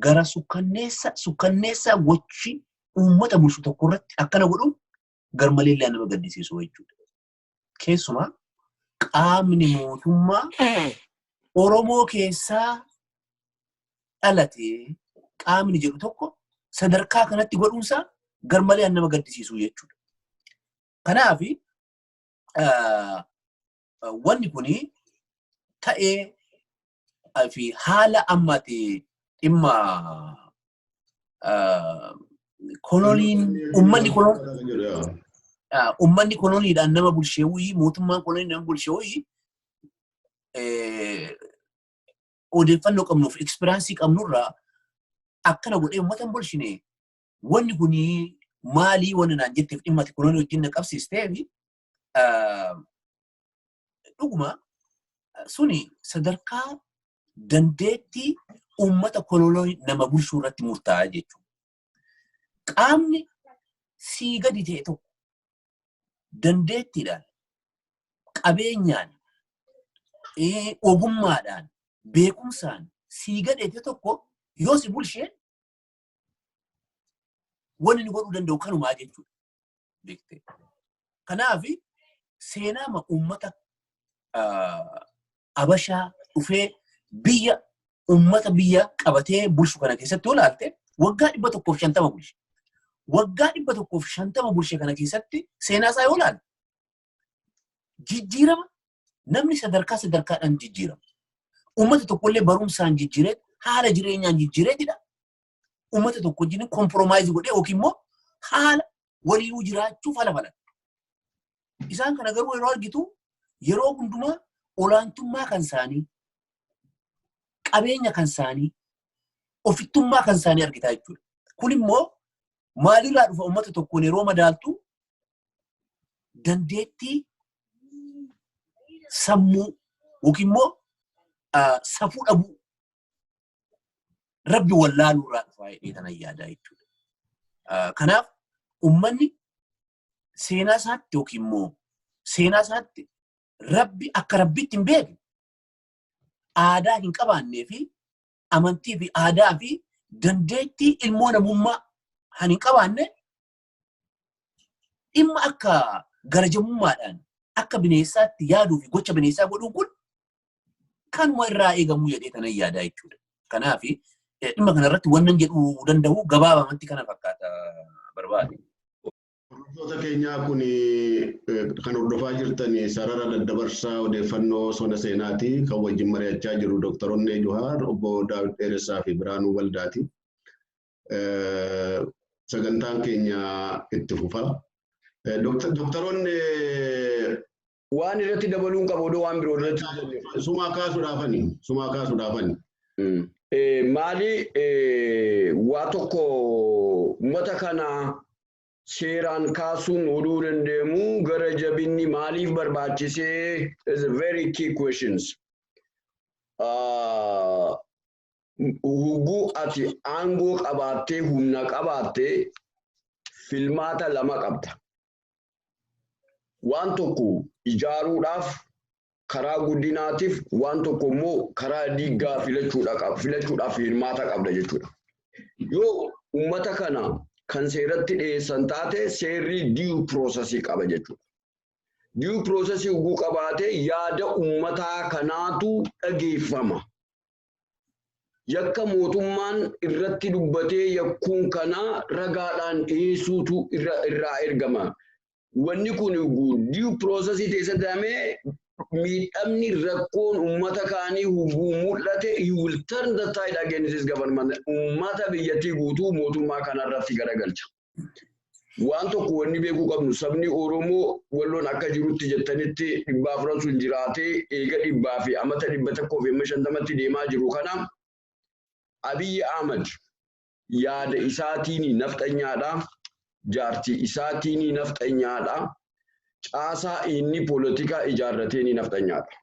gara sukkanneessa gochi uummata bulchu tokko irratti akkana godhuun garmalee illee nama gaddisiisu jechuudha. Keessumaa qaamni mootummaa Oromoo keessaa dhalate qaamni jedhu tokko sadarkaa kanatti godhuunsaa garmalee nama gaddisiisu jechuudha. Kanaaf wanni kuni ta'ee fi haala ammaati dhimma Koloniin uummanni koloniidhaan nama bulchee wuyii, mootummaan kolonii nama bulchee wuyii, odeeffannoo qabnuuf experience qabnurraa akkana godhee uummata hin bulchine. Wanni kuni maalii wanni naan jetteef dhimma ati kolonii wajjin na qabsiisteef, dhuguma suni sadarkaa dandeettii uummata kolonii nama bulchuu irratti murtaa'a jechuudha. Qaamni sii gadi ta'e tokko dandeettiidhaan, qabeenyaan, ogummaadhaan, beekumsaan sii gadi ta'e tokko yoo si bulchee, wanni inni godhuu danda'u kanumaa jechuudha. Beektee. Kanaaf seenaama uummata Abashaa dhufee biyya uummata biyya qabatee bulchu kana keessatti yoo ilaalte, waggaa 150 bulche. Waggaa 150 bulche kana keessatti seenaa isaa yoo ilaalte, jijjiirama namni sadarkaa sadarkaadhaan jijjiirama. Uummata tokkollee barumsaan jijjiiree, haala jireenyaan jijjiireetidha. Uummata tokko wajjin compromise godhee yookiin immoo haala waliinuu jiraachuuf haala falan. Isaan kana garuu yeroo argitu, yeroo hundumaa olaantummaa kan isaanii, qabeenya kan isaanii, ofittummaa kan isaanii argitaa jechuudha. Kun immoo maalirraa dhufa? Uummata tokkoon yeroo madaaltu, dandeettii sammuu yookiin immoo safuu dhabuu, rabbi wallaaluu irraa dhufaa jedhee kanan yaadaa jechuudha. Kanaaf uummanni seenaa isaatti yookiin immoo seenaa isaatti rabbi akka rabbitti hin beekne, aadaa hin qabaannee fi amantii fi aadaa fi dandeettii ilmoo namummaa kan hin qabaanne, dhimma akka garajamummaadhaan akka bineensaatti yaaduu fi gocha bineensaa godhuun kun kanuma irraa eegamuu jedhee kanan yaadaa jechuudha. Kanaaf dhimma kanarratti wannan jedhuu danda'u gabaabamatti kana fakkaata barbaade. Hordoftoota keenyaa, kun kan hordofaa jirtan sarara daddabarsaa odeeffannoo sona seenaati. Kan wajjin mari'achaa jiru Dr. Onnee Juhaar, Obbo Daawit Dheeressaa fi Biraanuu Waldaati. Sagantaan keenya itti fufa. Dooktaroonni Waan irratti dabaluun qabu odoo waan biroo irratti. Sumaa kaasuudhaafani. Sumaa kaasuudhaafani. Maali, waa tokko uummata kana seeraan kaasuun oduu dandeemu, gara jabinni maaliif barbaachisee is a very key questions. Huguu ati aangoo qabaattee, humna qabaattee, filmaata lama qabda. Waan tokko ijaaruudhaaf karaa guddinaatiif, waan tokko immoo karaa diiggaa filachuudhaaf hirmaata qabda jechuudha. Yoo uummata kana kan seeratti dhiyeessan taate, seerri due process qaba jechuudha. Due process huguu qabaate, yaada uummataa kanaatu dhageeffama. Yakka mootummaan irratti dubbatee yakkuun kana ragaadhaan dhiyeessuutu irraa ergama. Wanni kun due process keessatti hamee miidhamni rakkoon uummata kaanii huguu mul'ate, he will turn the tide against his government. Uummata biyyattii guutuu mootummaa kanarratti garagalcha. Waan tokko wanni beekuu qabnu, sabni Oromoo walloon akka jirutti jettanitti 400 sun jiraatee eega dhibbaa fi amata 150tti deemaa jiru kana, Abiyyi Ahmad yaada isaatiin nafxanyaadha. Jaartii isaatiin nafxanyaadha. Caasaa inni poolitikaa ijaarrateen nafxanyaadha.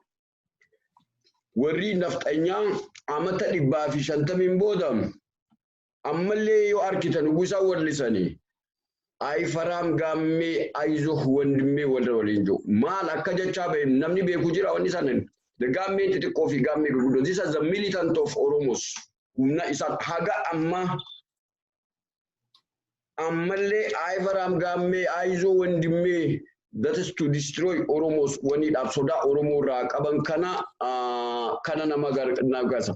Warri nafxanyaa amata 150n booda ammallee yoo arkitan isaan wallisanii "አይፈራም ጋሜ አይዞህ ወንድሜ" walirra waliin jiru. Maal akka jechaa bahe namni beeku jira wanni isaan gaammeen xixiqqoo fi gaammee gurguddoo. These are the militant of Oromos. Humna isaan haga ammaa ammallee "አይፈራም ጋሜ አይዞህ ወንድሜ", that is to destroy Oromos. Waniidhaaf sodaa Oromoo irraa qaban kana nama gargaarsa.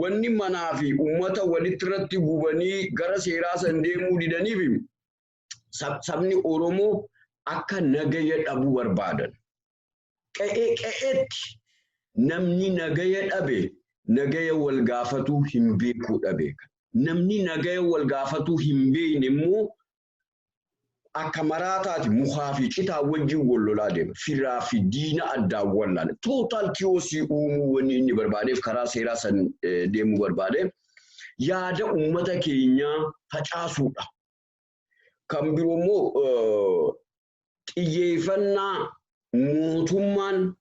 Wanni manaa fi uummata walitti irratti gubanii gara seeraa san deemuu didaniif, sabni Oromoo akka nagaya dhabuu barbaadan. Qe'ee qe'eetti namni nagaya dhabe nagaya wal gaafatuu hin beekuu dhabe. Namni nagaya wal gaafatuu hin beekne immoo akka maraataati mukaa fi citaa wajjin wal lolaa deema. Firaa fi diina addaan wallaale. Total chaos uumuu wanni inni barbaadeef karaa seeraa san deemuu barbaade. Yaada uummata keenyaa facaasuudha. Kan biroo immoo xiyyeeffannaa mootummaan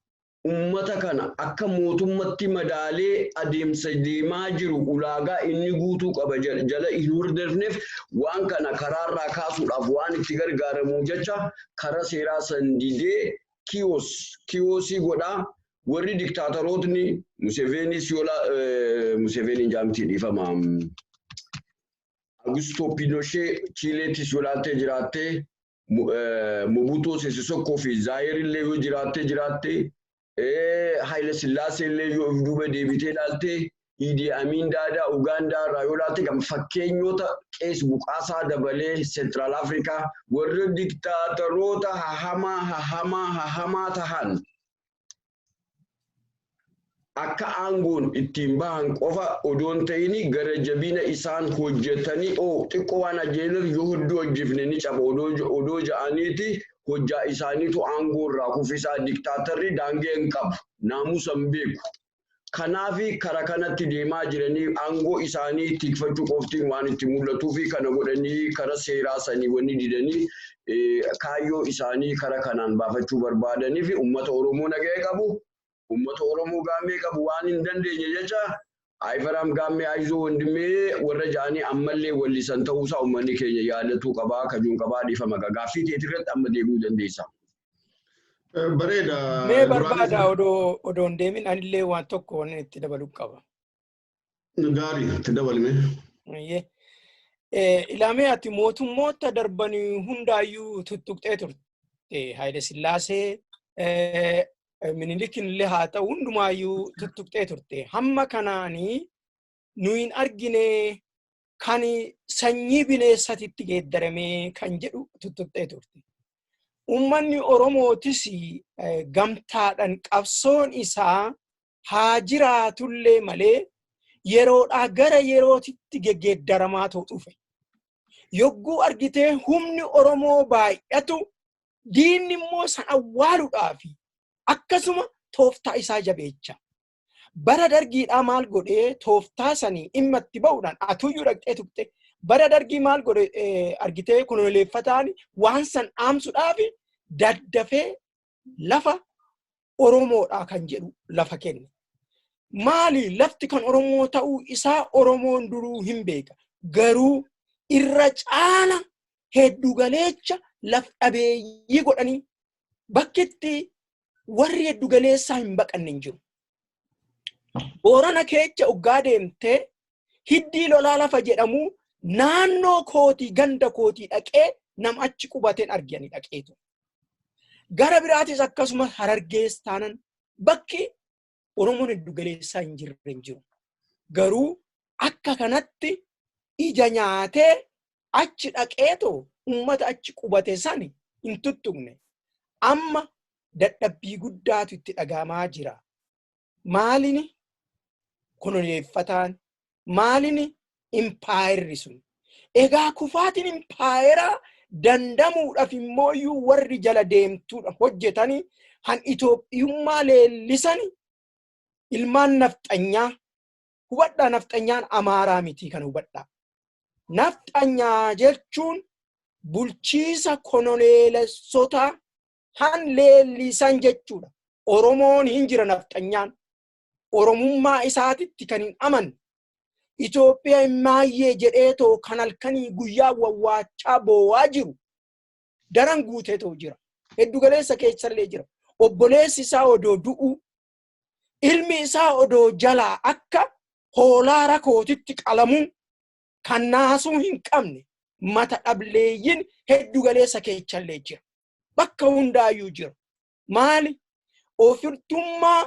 uummata kana akka mootummatti madaalee adeemsa deemaa jiru ulaagaa inni guutuu qaba jala hin hordofneef waan kana karaarraa kaasuudhaaf waan itti gargaaramu jecha karaa seeraa san didee chaos godhaa. Warri diktaatorootni Museveenis yoo Museveeniin jaamtii dhiifama. Augusto Pinochet Chiileettis yoo laaltee jiraattee, Mobutu Sese Seko fi Zaayir illee yoo jiraattee jiraattee, Haile Sillaasee illee yoo of duuba deebitee ilaaltee, Idi Amin Daadaa Ugaandaa irraa yoo ilaalte, kan fakkeenyota Qees Buqaasaa dabalee Central Afrikaa warra diktaatoroota hahamaa hahamaa hahamaa tahan akka aangoon ittiin bahan qofa odoon ta'ini gara jabina isaan hojjetanii oo xiqqoo waan ajjeesuuf yoo hedduu hojjifne ni caba odoo ja'aniiti hojjaa isaaniitu aangoo irraa kuffisaa. Diktaatarri daangee hin qabu, naamusa hin beeku. Kanaafi kara kanatti deemaa jiranii aangoo isaanii tikfachuu qoftiin waan itti mul'atuu fi kana godhanii kara seeraa sanii wanni didanii kaayyoo isaanii kara kanaan baafachuu barbaadanii fi uummata Oromoo nagaya qabu, uummata Oromoo gaammee qabu waan hin dandeenye jecha Ayifaraam gaammee ayizoo wandimee warra ja'anii ammallee wallisan ta'uusaa uummanni keenya yaadatuu qabaa, kajuun qabaa. Dhiifama, gaaffii keetirratti amma deebi'uu dandeessa. Bareeda. Mee barbaada, odoo hin deemin anillee waan tokko waan itti dabaluu qaba. Gaarii, itti dabalime. Ilaamee, ati mootummoota darbanii hundaayyuu tuttuqxee turte. Haayile Sillaasee, Minilikin illee haa ta'u, hundumaayyuu tuttuqxee turte. Hamma kanaanii nu hin argine kan sanyii bineensatitti geeddaramee kan jedhu tuttuqxee turte. Uummanni Oromootis gamtaadhaan qabsoon isaa haa jiraatullee malee yeroodhaa gara yerootitti geggeeddaramaa ta'u dhufe. Yogguu argitee humni Oromoo baay'atu, diinni immoo san awwaaluudhaaf akkasuma tooftaa isaa jabeecha. Bara dargiidhaa maal godhee? Tooftaa sanii dhimma itti ba'uudhaan atuyyuu dhaqxee tuqxe. Bara dargii maal godhe? Argitee koloneeffataan waan san dhaamsuudhaaf daddafee lafa Oromoodhaa kan jedhu lafa kenne. Maali, lafti kan Oromoo ta'uu isaa Oromoon duruu hin beeka. Garuu irra caala hedduu galeecha laf dhabeeyyii godhanii bakkitti warri heddu galeessaa hin baqanne hin jiru. Boorana keecha oggaa deemtee hiddii lolaa lafa jedhamu naannoo kootii ganda kootii dhaqee nam achi qubateen arganii dhaqeetu. Gara biraatis akkasuma Harargees taanan bakki Oromoon heddu galeessaa hin jirre hin jiru. Garuu akka kanatti ija nyaatee achi dhaqeetoo uummata achi qubate sani hin tuttuqne. Amma dadhabbii guddaatu itti dhagahamaa jira. Maalini koloneeffataan? Maalini impaayerri sun? Egaa kufaatiin impaayeraa dandamuudhaaf immoo warri jala deemtuudha hojjetanii han Itoophiyummaa leellisan ilmaan nafxanyaa. Hubadhaa, nafxanyaan Amaaraa miti, kana hubadhaa. Nafxanyaa jechuun bulchiisa koloneelessota han leellisan jechuudha. Oromoon hin jira nafxanyaan. Oromummaa isaatitti kan hin amanne. Itoophiyaa himmaayyee jedheetoo kan halkanii guyyaa wawwaachaa boowaa jiru daran guuteetoo jira. Heddu galeessa keessallee jira. Obboleessi isaa odoo du'u, ilmi isaa odoo jalaa akka hoolaa rakootitti qalamuu kan naasuu hin qabne mata dhableeyyin heddu galeessa keessallee jira. Bakka hundaayyuu jira. Maali? Ofirtummaa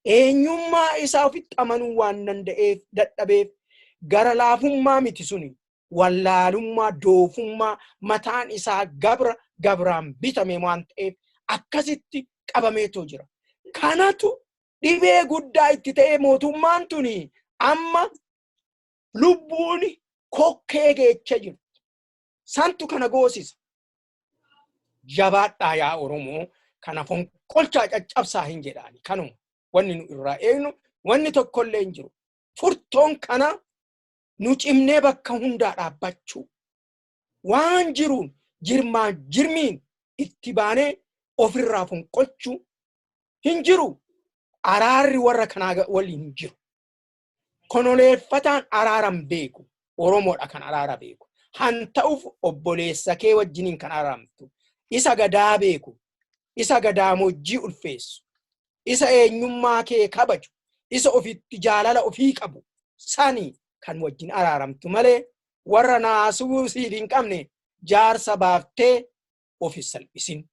eenyummaa isaa ofitti amanuu waan danda'eef dadhabeef. Gara laafummaa miti suni. Wallaalummaa, doofummaa, mataan isaa gabra gabraan bitame waan ta'eef akkasitti qabameetoo jira. Kanatu dhibee guddaa itti ta'ee mootummaan tuni amma lubbuun Dhukkee geecha jirti. Santu kana goosisa. Jabaadhaa yaa Oromoo, kana fonqolchaa caccabsaa hin jedhaani. Kanuma wanni nu irraa eegnu wanni tokkollee hin jiru. Furtoon kana nu cimnee bakka hundaa dhaabbachuu. Waan jiruun jirmaan jirmiin itti baanee ofirraa fonqolchuu hin jiru. Araarri warra kanaa waliin hin jiru. Konoleeffataan araaran beeku. Oromoodha kan araara beeku. Han ta'uuf obboleessa kee wajjiniin kan araaramtu. Isa gadaa beeku. Isa gadaamojjii ulfeessu. Isa eenyummaa kee kabaju. Isa ofitti jaalala ofii qabu. Sani kan wajjin araaramtu malee warra naasuu siif hin qabne jaarsa baaftee ofi salphisin.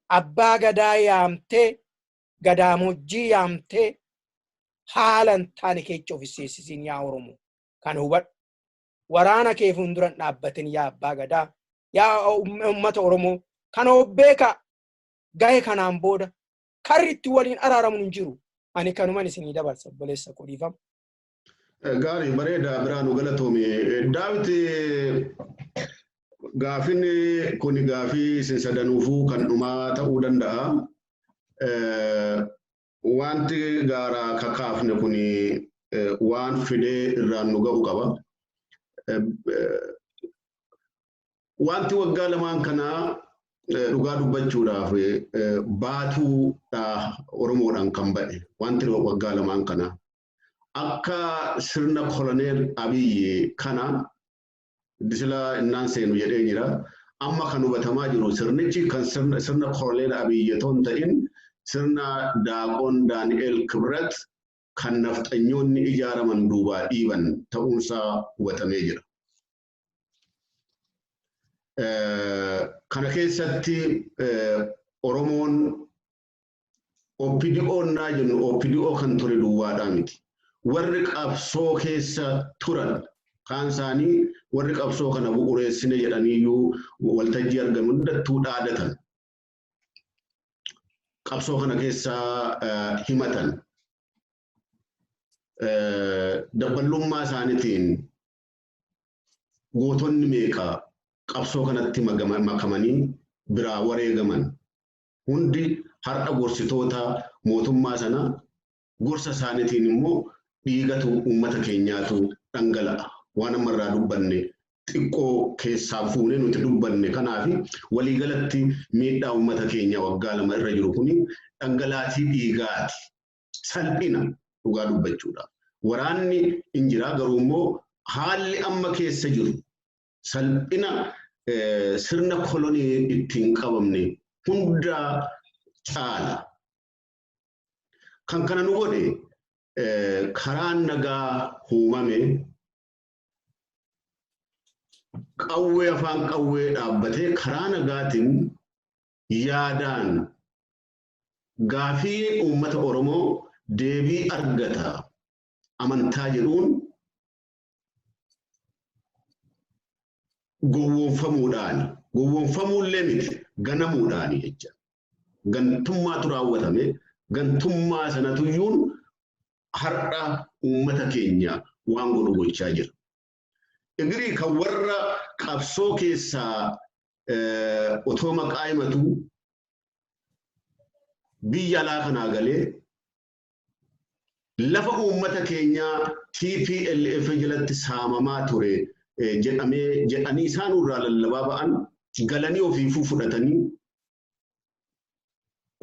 Abbaa gadaa yaamtee, gadaamojjii yaamtee haala hin taane keessa ofi seessisiin yaa Oromoo. Kan hubadhu. Waraana kee fuulduran dhaabbatin yaa abbaa gadaa, yaa uummata Oromoo. Kana of beekaa, gahe kanaan booda karri itti waliin araaramu hin jiru. Ani kanuman isinii dabarsa, obboleessa koo, dhiifama. Gaarii, bareeda, Biraanuu, galatoome. Daawit, gaafin kun gaafii isin sadanuufuu kan dhumaa ta'uu danda'a. Wanti gaaraa kakaafne kun waan fidee irraan nu ga'u qaba. Wanti waggaa lamaan kanaa dhugaa dubbachuudhaaf baatuudha Oromoodhaan kan ba'e wanti waggaa lamaan kanaa. Akka sirna koloneel Abiyyi kana disila innaan seenu jedhee jira. Amma kan hubatamaa jiru sirnichi kan sirna koloneel Abiyyi otoo hin ta'in sirna Daaqoon Daani'el Kibrat kan nafxanyoonni ijaaraman duubaa dhiiban ta'uunsaa hubatamee jira. Kana keessatti Oromoon OPDO naa jennu OPDO kan ture duwwaadhaa miti. Warri qabsoo keessa turan kaan isaanii warri qabsoo kana bu'uureessine jedhaniiyyuu waltajjii argamu hundattuu dhaadatan. Qabsoo kana keessaa himatan. Dabballummaa isaaniitiin gootonni meeqa qabsoo kanatti makamanii biraa wareegaman. Hundi har'a gorsitoota mootummaa sana, gorsa isaaniitiin immoo dhiigatu uummata keenyaatu dhangala'a. Waan amma irraa dubbanne xiqqoo keessaa fuunee nuti dubbanne, kanaaf waliigalatti miidhaa uummata keenya waggaa 2 irra jiru kuni dhangalaatii dhiigaati. Salphina dhugaa dubbachuudhaaf. Waraanni hin jira, garuu immoo haalli amma keessa jiru salphina sirna kolonii ittiin qabamne hundaa caala. Kan kana nu godhe karaan nagaa uumame qawwee afaan qawwee dhaabbatee karaa nagaatiin yaadaan gaafii uummata Oromoo deebii argata amantaa jedhuun gowwoomfamuudhaani. Gowwoomfamuullee miti, ganamuudhaani jecha. Gantummaatu raawwatame, gantummaa sanatuyyuun har'a uummata keenya waan godhu gochaa jira. Egirii kan warra qabsoo keessaa otoo maqaa himatu biyya alaa kanaa galee lafa uummata keenyaa TPLF jalatti saamamaa ture jedhamee jedhanii isaan irraa lallabaa ba'an galanii ofiifuu fudhatanii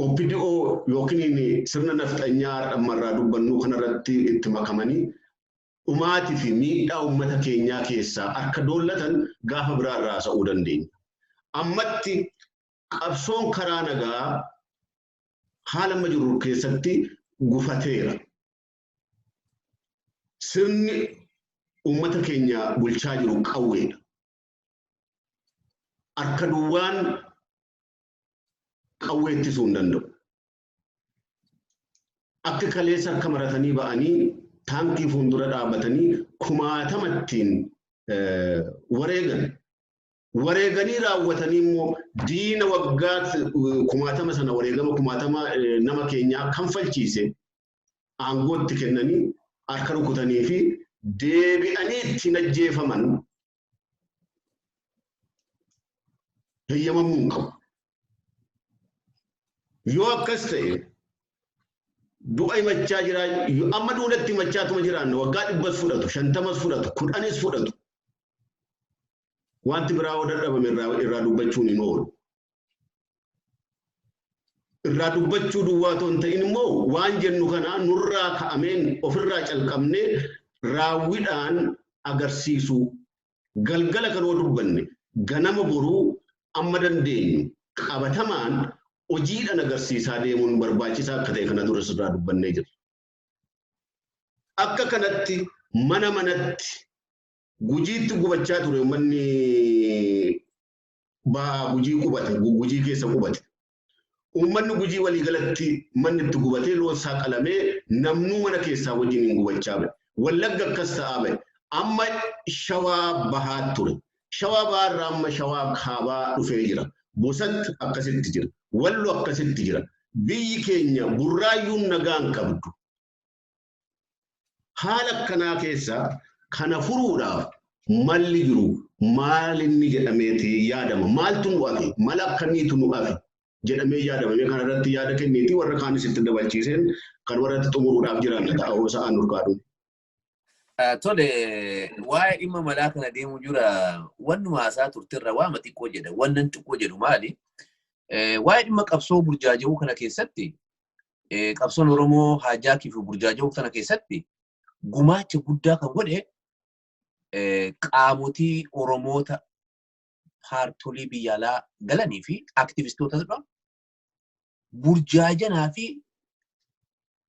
OPDO yookiin sirna nafxanyaa ammarraa dubbannuu kanarratti itti makamanii dhumaatii fi miidhaa uummata keenyaa keessaa akka doollatan gaafa biraa irraa haasa'uu dandeenya. Ammatti qabsoon karaa nagaa haala amma jiru keessatti gufateera. Sirni uummata keenya bulchaa jiru qawweedha. Harka duwwaan qawwee ittisuu hin danda'u. Akka kaleessa harka maratanii ba'anii taankii fuuldura dhaabbatanii kumaatamattiin wareegan. Wareeganii raawwatanii immoo diina waggaa kumaatama sana wareegama kumaatama nama keenyaa kanfalchiise aangootti kennanii harka rukutanii fi deebi'anii ittiin ajjeefaman heeyyamamuu hin qabu. Yoo akkas ta'e du'a himachaa jira, amma duulatti himachaatuma jiraanne waggaa 100s fudhatu, 50s fudhatu, 10s fudhatu. Wanti biraa yoo dadhabame irraa dubbachuun hin oolu. Irraa dubbachuu duwwaa otoo hin ta'in immoo waan jennu kana nurraa ka'ameen ofirraa calqabnee raawwiidhaan agarsiisuu. Galgala kan yoo dubbanne ganama boruu amma dandeenyu qabatamaan hojiidhaan agarsiisaa deemuun barbaachisaa akka ta'e kana duras irraa dubbannee jirra. Akka kanatti mana manatti Gujiitti gubachaa ture uummanni bahaa Gujii qubate, Gujii keessa qubate. Uummanni Gujii waliigalatti manni itti gubatee loon isaa qalamee namnuu mana keessaa wajjin hin gubachaa ba'e. Wallagga akkas ta'aa ba'e. Amma Shawaa bahaa ture. Shawaa bahaa irraa amma Shawaa kaabaa dhufee jira. Bosat akkasitti jira. Wallo akkasitti jira. Biyyi keenya Burraayyuun nagaa hin qabdu. Haala akkanaa keessa kana furuudhaaf malli jiru maal inni jedhameeti yaadama. Maaltu nu hafe? Mala akkamiitu nu hafe? Jedhamee yaadama. Mee kanarratti yaada kenniiti warra kaanis itti dabalchiiseen kan warratti xumuruudhaaf jiran ta'a hoo sa'aan nurkaa dhume. Tole, waa'ee dhimma malaa kana deemuu jira wannuma haasaa turterra waama xiqqoo jedha. Wannan xiqqoo jedhu maali? Waa'ee dhimma qabsoo burjaaja'uu kana keessatti, qabsoon Oromoo haajaakii fi burjaaja'uu kana keessatti gumaacha guddaa kan godhe qaamotii Oromoota paartolii biyya alaa galanii fi aktivistootadha. Burjaajanaa fi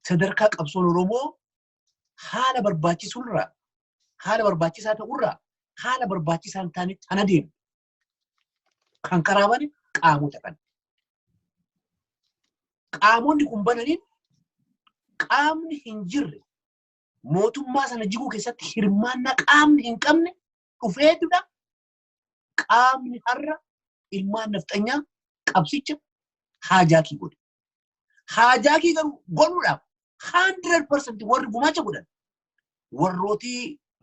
sadarkaa qabsoon Oromoo haala barbaachisurraa, haala barbaachisaa ta'urraa, haala barbaachisaa hin taanetti kan adeemu. Kan karaa bane qaamota kana. Qaamonni kun bananiin qaamni hin jirre mootummaa sana jiguu keessatti hirmaannaa qaamni hin qabne dhufeetudha. Qaamni har'a ilmaan nafxanyaa qabsicha haajaakii godhe. Haajaakii garuu godhuudhaaf 100% warri gumaacha godhan warrootii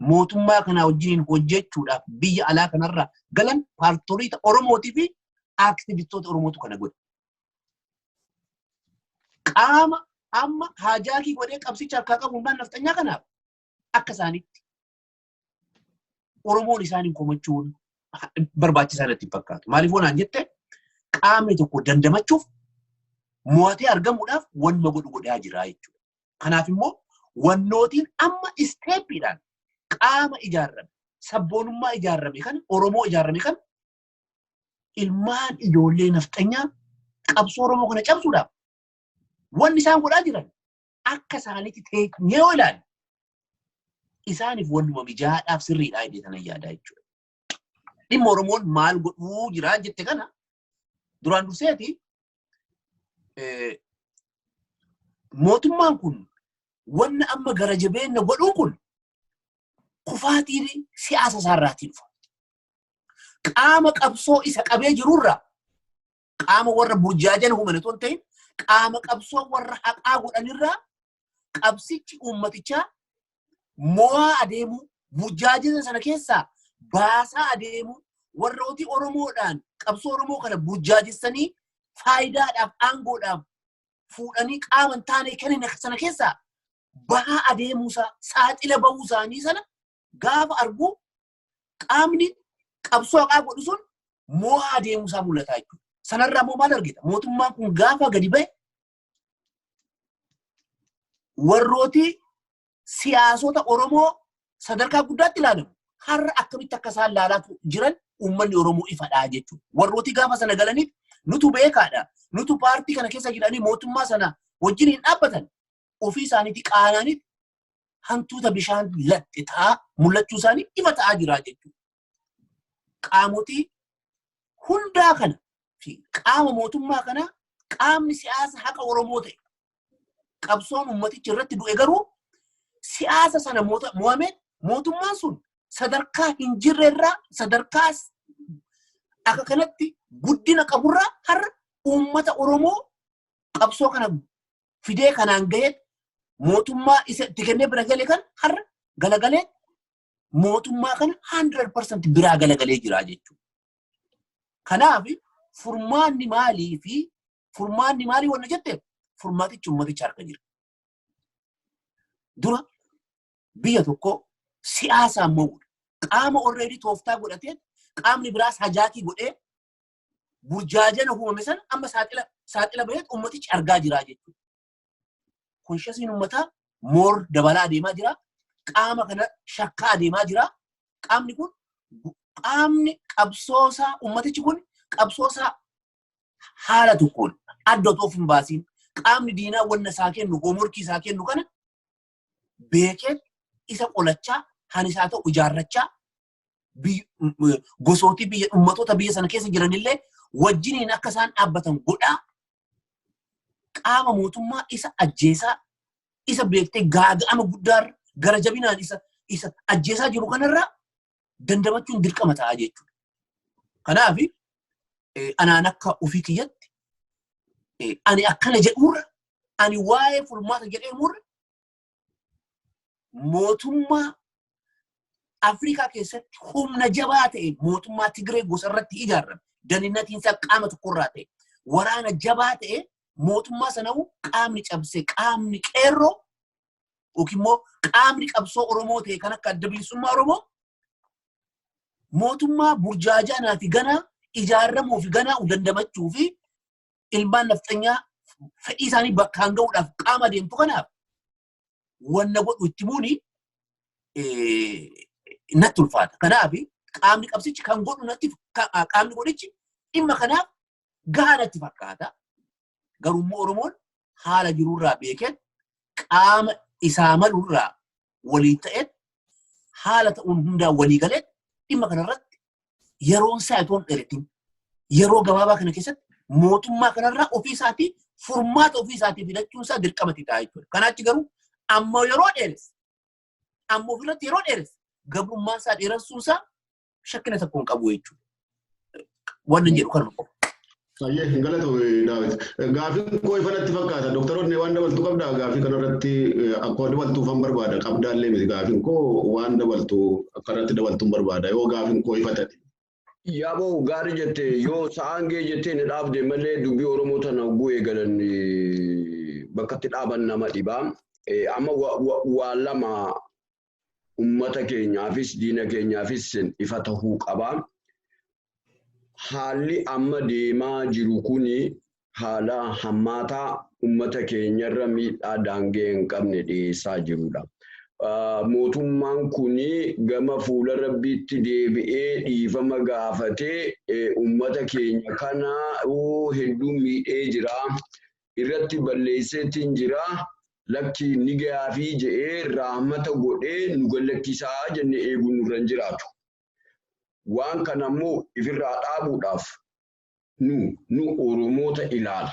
mootummaa kanaa wajjiniin hojjechuudhaaf biyya alaa kanarraa galan paartoliita Oromootii fi aktivistoota Oromootu kana godhe. Qaama amma haajaakii godhee qabsicha harkaa qabu ilmaan nafxanyaa kanaaf akka isaanitti Oromoon isaaniin komachuun barbaachisaa natti hin fakkaatu. Maaliif waan jette, qaamni tokko dandamachuuf, mo'atee argamuudhaaf wanuma godhu godhaa jira jechuudha. Kanaaf immoo wannootiin amma isteeppiidhaan qaama ijaarrame, sabboonummaa ijaarrame kana, Oromoo ijaarrame kana, ilmaan ijoollee nafxanyaa qabsoo Oromoo kana cabsuudhaaf wanni isaan godhaa jiran akka isaaniitti teenyee yoo ilaalle isaaniif wannuma mijaadhaaf sirriidhaa jedhee kanan yaadaa jechuudha. Dhimma Oromoon maal godhuu jiraa jette kana duraan durseeti, mootummaan kun wanna amma gara jabeenya godhuu kun kufaatiin siyaasa isaarraatii dhufa. Qaama qabsoo isa qabee jirurraa, qaama warra burjaajan human otoo hin ta'in, qaama qabsoo warra haqaa godhanirraa qabsichi uummatichaa mo'aa adeemuu, burjaajina sana keessaa baasaa adeemuu, warrooti Oromoodhaan qabsoo Oromoo kana burjaajessanii faayidaadhaaf aangoodhaaf fuudhanii qaama hin taane kennan sana keessaa bahaa adeemuusaa, saaxila bahuu isaanii sana gaafa argu, qaamni qabsoo haqaa godhu sun mo'aa adeemuusaa mul'ata jechuudha. Sanarraa immoo maal argita? Mootummaan kun gaafa gadi bahe warrooti siyaasota Oromoo sadarkaa guddaatti ilaalamu har'a akkamitti akka isaan ilaalaa jiran uummanni Oromoo ifadhaa jechuudha. Warrooti gaafa sana galaniif nutu beekaadha. Nutu paartii kana keessa jiranii mootummaa sana wajjin hin dhaabbatan. Ofii isaaniitti qaananitti hantuuta bishaan latte ta'aa mul'achuu isaanii ifa ta'aa jira jechuudha. Qaamotii hundaa kana fi qaama mootummaa kanaa, qaamni siyaasa haqa Oromoo ta'e, qabsoon ummatichi irratti du'e garuu siyaasa sana mo'ame, mootummaan sun sadarkaa hin jirre irraa, sadarkaa akka kanatti guddina qaburraa har'a uummata Oromoo qabsoo kana fidee kanaan gahee mootummaa isa itti kennee bira gale kan har'a galagalee mootummaa kana 100% biraa galagalee jira jechuudha. Kanaaf furmaanni maalii fi furmaanni maalii wanna jetteef furmaatichi uummaticha harka jira. Dura biyya tokko siyaasaan mo'uudha. Qaama already tooftaa godhatee qaamni biraas hajaakii godhee burjaajana uumame sana amma saaxila baheet uummatichi argaa jira jechuudha. Consciousiin uummataa more dabalaa adeemaa jira. Qaama kana shakkaa adeemaa jira. Qaamni kun qaamni qabsoosaa uummatichi kun qabsoosaa haala tokkoon adda otoo of hin baasiin qaamni diinaa wanna isaa kennu homeworkii isaa kennu kana beekee isa qolachaa han isaa ta'u ijaarrachaa gosootii biyya ummatoota biyya sana keessa jiranillee wajjiniin akka isaan dhaabbatan godhaa qaama mootummaa isa ajjeesaa isa beektee gaaga'ama guddaarra gara jabinaan isa ajjeesaa jiru kanarraa dandamachuun dirqama ta'a jechuudha. Kanaaf anaan akka ofii kiyyatti ani akkana jedhurra ani waa'ee furmaata jedheemurra mootummaa Afrikaa keessatti humna jabaa ta'e mootummaa Tigree gosa irratti ijaarame daninnatiin qaama tokkorraa ta'e waraana jabaa ta'e mootummaa sana'u qaamni cabse qaamni qeerroo yookiin immoo qaamni qabsoo Oromoo ta'e kan akka Adda Bilisummaa Oromoo mootummaa burjaajaanaa fi ganaa ijaaramuu fi ganaa dandamachuu fi ilmaan nafxanyaa fedhii isaanii bakkaan ga'uudhaaf qaama deemtu kanaaf wanna godhu itti muuni natti ulfaata. Kanaaf qaamni qabsichi kan godhu natti qaamni godhichi dhimma kanaaf gahaa natti fakkaata. Garuu immoo Oromoon haala jirurraa beekee qaama isaa malurraa walii ta'e haala ta'uun hundaan walii galee dhimma kanarratti yeroon isaa itoo hin dheeratin yeroo gabaabaa kana keessatti mootummaa kanarraa ofii isaatii furmaata ofii isaatii filachuun isaa dirqamatti ta'a jechuudha. Kanaachi garuu amma yeroo dheeresse amma ofirratti yeroo dheeresse gabrummaan isaa dheeressuun isaa shakkina tokko hin qabu jechuudha. Wannan jedhu kanuma qofa. Ayyee galatoomi Daawit. Gaafiin koo ifa natti fakkaata. Doktoroonni waan dabaltu qabdaa gaafii kanarratti akka dabaltuufan barbaada. Qabdaallee miti gaafiin koo waan dabaltu akka irratti dabaltuun barbaada. Yoo gaafiin koo ifa ta'e. Yaaboo gaarii jette yoo sa'aan gee jettee ni dhaabde malee dubbii Oromoo tana hogguu eegalan bakka itti dhaaban nama dhibaa. Amma waa lama uummata keenyaafis diina keenyaafis ifa tahuu qaba. Haalli amma deemaa jiru kuni haala hammaataa uummata keenyarra miidhaa daangee hin qabne dhiyeessaa jirudha. Mootummaan kuni gama fuula rabbiitti deebi'ee dhiifama gaafatee uummata keenya kana hedduu miidhee jira. Irratti balleesseetiin jira. Lakki ni gahaafii je'ee rahmata godhee nu gallakkisaa jennee eeguun nurra hin jiraatu. Waan kana immoo ifirraa dhaabuudhaaf nu Oromoota ilaala.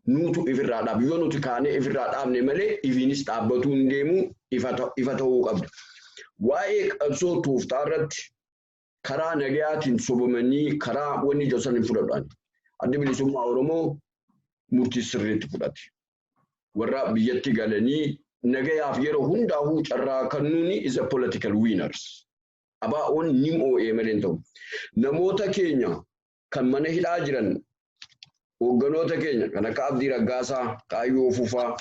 Nuutu ifirraa dhaaba. Yoo nuti kaanee ifirraa dhaabne malee ifiinis dhaabbatuu hin deemu ifa ta'uu qabda. Waa'ee qabsoo tooftaa irratti karaa nagayaatiin sobamanii karaa wanni ija san hin fudhadhan. Addi Bilisummaa Oromoo murtii sirriitti fudhate. Warra biyyatti galanii nagayaaf yeroo hundaa'uu carraa kennuuni is a political winners. ABO'n ni moo'ee malee hin ta'u. Namoota keenya kan mana hidhaa jiran hoogganoota keenya kan akka Abdii Raggaasaa, Kaayyoo Fufaa,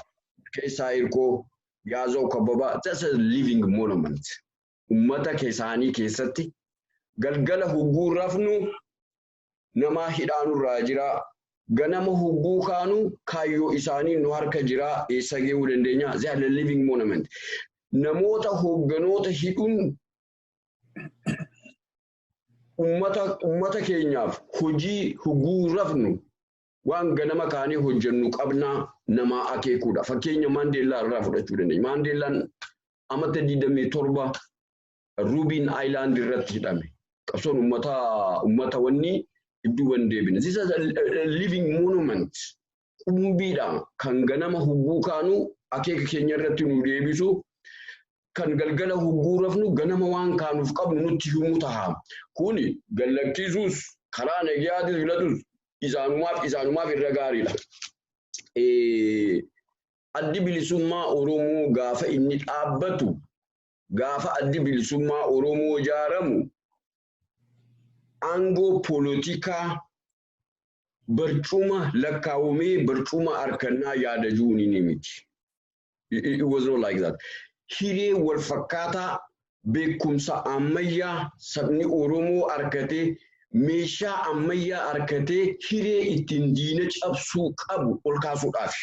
Keessaa Hirkoo, Yaazoo Kabbabaa, that's a living monument. Uummata isaanii keessatti galgala hogguu rafnu nama hidhaanurraa jira. Ganama hogguu kaanu kaayyoo isaanii nu harka jira. Eessa gahuu dandeenya? They are the living monument. Namoota hoogganoota hidhuun ummata keenyaaf hojii hogguu rafnu waan ganama kaanii hojjennu qabnaa namaa akeekuudha. Fakkeenya Maandeellaa irraa fudhachuu dandeenya. Maandeellaan amata 27 Robben Island irratti hidhame. Qabsoon ummata wanni idduuban deebine. This is a living monument. Qumbiidha kan ganama hogguu kaanu akeeka keenya irratti nu deebisu kan galgala hogguu rafnu ganama waan kaanuuf qabnu nutti himuu taha. Kuni gallakkisuus karaa nagayaatis filatus isaanumaaf irra gaariidha. Addi Bilisummaa Oromoo gaafa inni dhaabbatu Gaafa addi bilisummaa Oromoo ijaaramu aangoo poolotikaa barcuma lakkaawamee barcuma harkannaa yaada jiruun ni miti. It was not like that. Hiree wal fakkaataa beekumsa ammayyaa sabni Oromoo harkatee meeshaa ammayyaa harkatee hiree ittiin diina cabsuu qabu ol kaasuudhaaf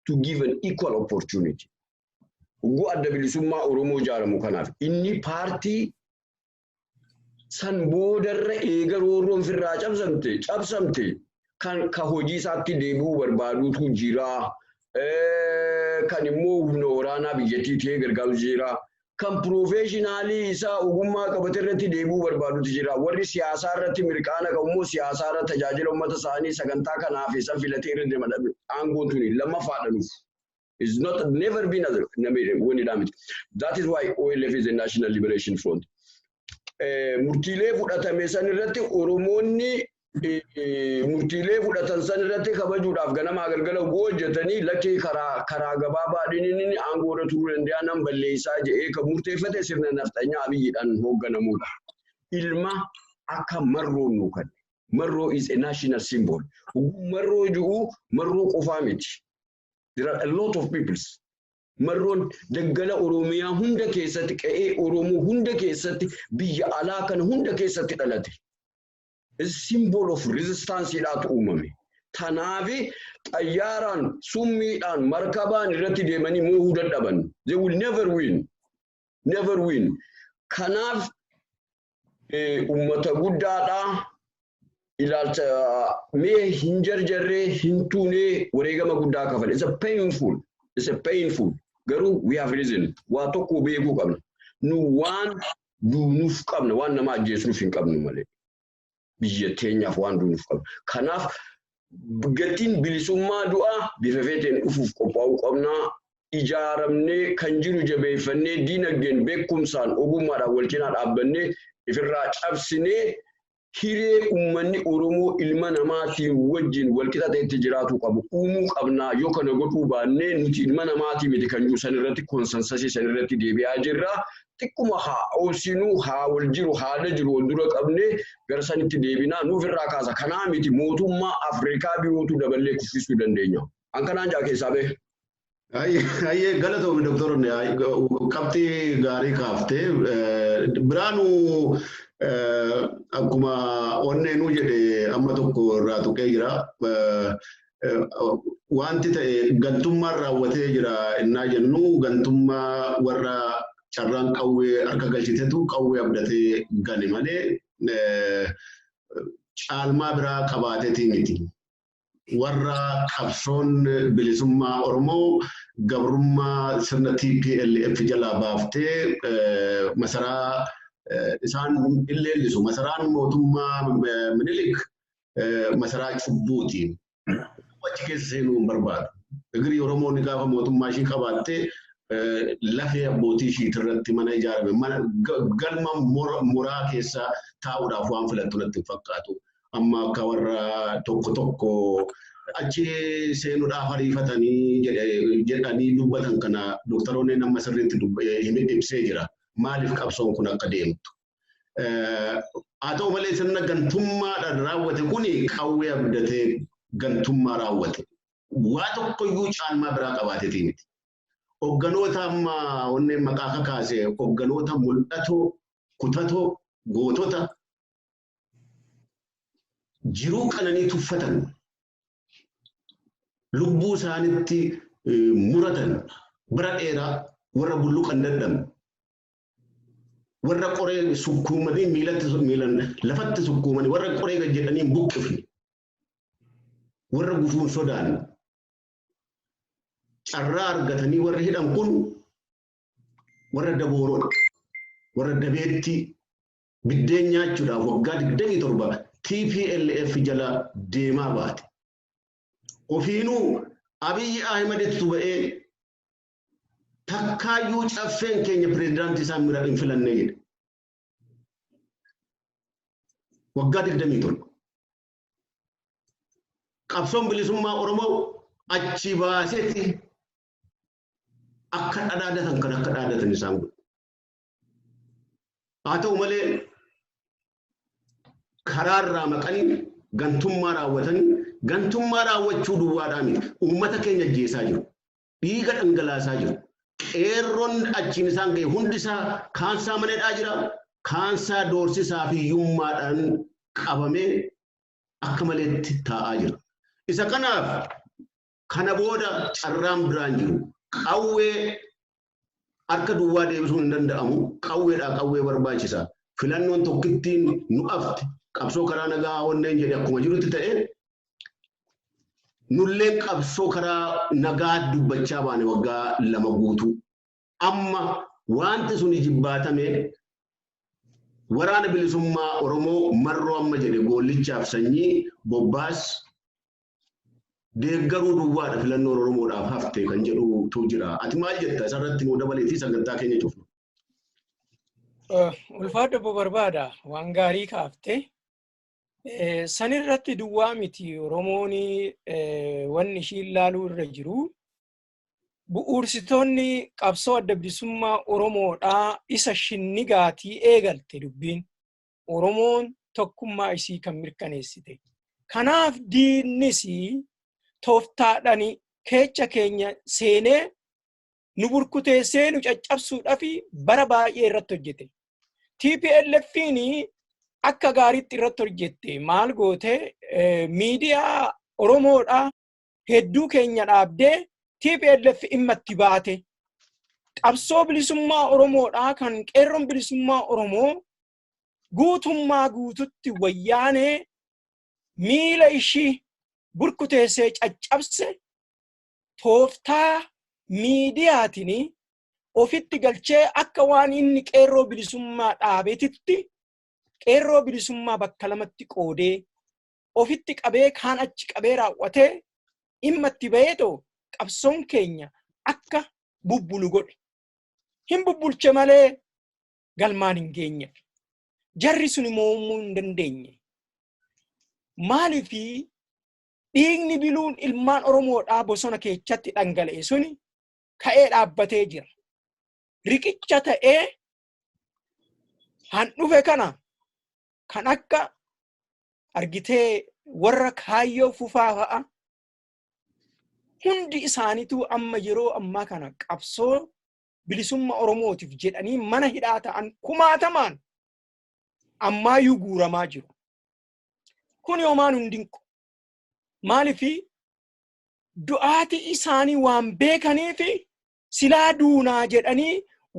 to give an equal opportunity. Hogguu adda bilisummaa Oromoo ijaaramu kanaaf inni paartii san boodarra eega roorroon firraa cabsamte kan ka hojii isaatti deebi'uu barbaadutu jira. Kan immoo humna waraanaa biyyattii ta'ee gargaaru jira. Kan piroofeeshinaalii isaa ogummaa qabate irratti deebi'uu barbaadutu jira. Warri siyaasaa irratti mirqaana qabu immoo siyaasaa irratti tajaajila uummata isaanii sagantaa kanaaf isaan filatee irra deeman aangoon tuni lammaffaadha nuuf. It's not never been as wanni miti. That is why OLF is a National Liberation Front. Murtiilee fudhatame san irratti Oromoonni murtiilee fudhatan san irratti kabajuudhaaf ganamaa galgala hojjetanii lakkee karaa gabaabaadhaan aangoo irra turuu danda'a nan balleessaa jedhee kan murteeffate sirna nafxanyaa Abiyyiidhaan hoogganamudha. Ilma akka marroon nu kanne. Marroo is a national symbol. Marroo jiru marroo qofaa miti. There are a lot of peoples. Marroon daggala Oromiyaa hunda keessatti qe'ee Oromoo hunda keessatti biyya alaa kana hunda keessatti dhalate. Symbol of resistance dhaatu uumame. Kanaaf xayyaaraan, summiidhaan, markabaan irratti deemanii moohuu dadhaban. They will never win. Never win. Kanaaf uummata guddaadhaa ilaalcha mee hin jarjarree hin tuunee wareegama guddaa kafale. It's a painful. It's a painful. Garuu we have reason. Waa tokko beekuu qabna. Nu waan duunuuf qabna, waan nama ajjeesnuuf hin qabnu malee. Biyya teenyaaf waan duunuuf qabna. Kanaaf gatiin bilisummaa du'aa bifa feeteen dhufuuf qophaa'uu qabnaa. Ijaaramnee kan jiru jabeeffannee diinagdeen beekumsaan ogummaadhaan wal cinaa dhaabbannee ifirraa cabsinee hiree uummanni Oromoo ilma namaatiin wajjin wal qixa ta'etti jiraatu qabu uumuu qabnaa. Yoo kana godhuu baannee nuti ilma namaatii miti kan jiru san irratti consensusii san irratti deebi'aa jirra. Xiqquma haa obsinuu, haa wal jiru haala jiru wal dura qabnee gara sanitti deebinaa nuuf irraa kaasa. Kanaa miti mootummaa Afrikaa birootu daballee kuffisuu dandeenya. An kanaan jaa keessaa bahe. Ayyee, galatoomi Doktor, qabxii gaarii kaaftee. Biraanuu, akkuma onneenuu jedhe amma tokko irraa tuqee jira. Wanti ta'e gantummaan raawwatee jira innaa jennu gantummaa warra carraan qawwee harka galchitetu qawwee abdatee gane malee caalmaa biraa qabaateetii miti. Warra qabsoon bilisummaa Oromoo gabrummaa sirna TPLF jalaa baaftee masaraa isaan illeellisu, masaraan mootummaa Minilik masaraa cubbuuti. Achi keessa seenuu hin barbaadu. Egirii Oromoon gaafa mootummaa ishii qabaattee lafee abbootii ishiitirratti mana ijaarame mana galma muraa keessa taa'uudhaaf waan filattu natti hin fakkaatu. Amma akka warra tokko tokko achi seenuudhaaf ariifatanii jedhanii dubbatan kana dooktaroonni nama sirriitti ibsee jira. Maaliif qabsoon kun akka deemtu? Haa ta'u malee sirna gantummaadhaan raawwate kuni qawwee abdatee gantummaa raawwate. Waa tokkoyyuu caalmaa biraa qabaateetii miti. Hogganoota amma onneen maqaa kakaase, hogganoota mul'atoo, kutatoo, gootota jiruu qananii tuffatan, lubbuu isaanitti muratan, bara dheeraa warra bulluqan dadhabne, warra qoree sukkuumanii miilatti miilan lafatti sukkuumanii, warra qoree gad jedhanii hin buqqifne, warra gufuun sodaanne, carraa argatanii warri hidhan kun warra dabooroodha. Warra dabeetti biddeen nyaachuudhaaf waggaa 27 TPLF jala deemaa baate. Ofiinuu Abiyyi Ahimaditti ba'ee takkaayyuu caffeen keenya pireezidaantii isaan mira hin filanne jedhe. Waggaa 27. Qabsoon bilisummaa Oromoo achi baasetti akka dhadhaadatan kan akka dhaadatan isaan godhe. Haa ta'u malee karaarraa maqanii gantummaa raawwatanii gantummaa raawwachuu duwwaadhaa miti. Uummata keenya ajjeesaa jiru. Dhiiga dhangalaasaa jiru. Qeerroon achiin isaan ga'e hundi isaa kaansaa manadhaa jira. Kaansaa doorsisaa fi hiyyummaadhaan qabamee akka maleetti taa'aa jira. Isa kanaaf kana booda carraan biraan jiru. Qawwee harka duwwaa deebisuun hin danda'amu. Qawweedhaa qawwee barbaachisa. Filannoon tokkittiin nu hafte qabsoo karaa nagaa onneen jedhe akkuma jirutti ta'e nullee qabsoo karaa nagaa dubbachaa baane waggaa 2 guutuu. Amma wanti sun jibbaatame waraana bilisummaa Oromoo marroo amma jedhe goollichaaf sanyii bobbaas deeggaruu duwwaadha filannoon Oromoodhaaf hafte kan jedhutu jira. Ati maal jetta isarratti nuu dabaleetii sagantaa keenya cufnu? Ulfaadha obbo Barbaada waan gaarii kaafte. Sanirratti duwwaa miti Oromoon wanni ishiin laaluu irra jiru. Bu'uursitoonni qabsoo adda bilisummaa Oromoodhaa isa shinnigaatii eegalte dubbiin. Oromoon tokkummaa isii kan mirkaneessite. Kanaaf diinnis tooftaadhaan keecha keenya seenee nu burkuteessee nu caccabsuudhaaf bara baay'ee irratti hojjete. TPLF'n akka gaariitti irratti hojjette maal goote miidiyaa Oromoodhaa hedduu keenya dhaabdee TPLF dhimma itti baate. Qabsoo bilisummaa Oromoodhaa kan qeerroon bilisummaa Oromoo guutummaa guututti wayyaanee miila ishii burkuteessee caccabse tooftaa miidiyaatiin ofitti galchee akka waan inni qeerroo bilisummaa dhaabeetitti qeerroo bilisummaa bakka lamatti qoodee ofitti qabee kaan achi qabee raawwatee dhimma itti baheetoo qabsoon keenya akka bubbulu godhe. Hin bubbulche malee galmaan hin geenye. Jarri sun mo'amuu hin dandeenye. Maaliifi dhiigni biluun ilmaan Oromoodhaa bosona keechatti dhangala'e suni ka'ee dhaabbatee jira. Riqicha ta'ee han dhufe kana kan akka argitee warra kaayyoo fufaa fa'a hundi isaaniitu amma yeroo ammaa kana qabsoo bilisummaa Oromootiif jedhanii mana hidhaa ta'an kumaatamaan ammaayyuu guuramaa jiru. Kun yoomaan hundinqu. Maaliifi du'aatii isaanii waan beekaniifi silaa duunaa jedhanii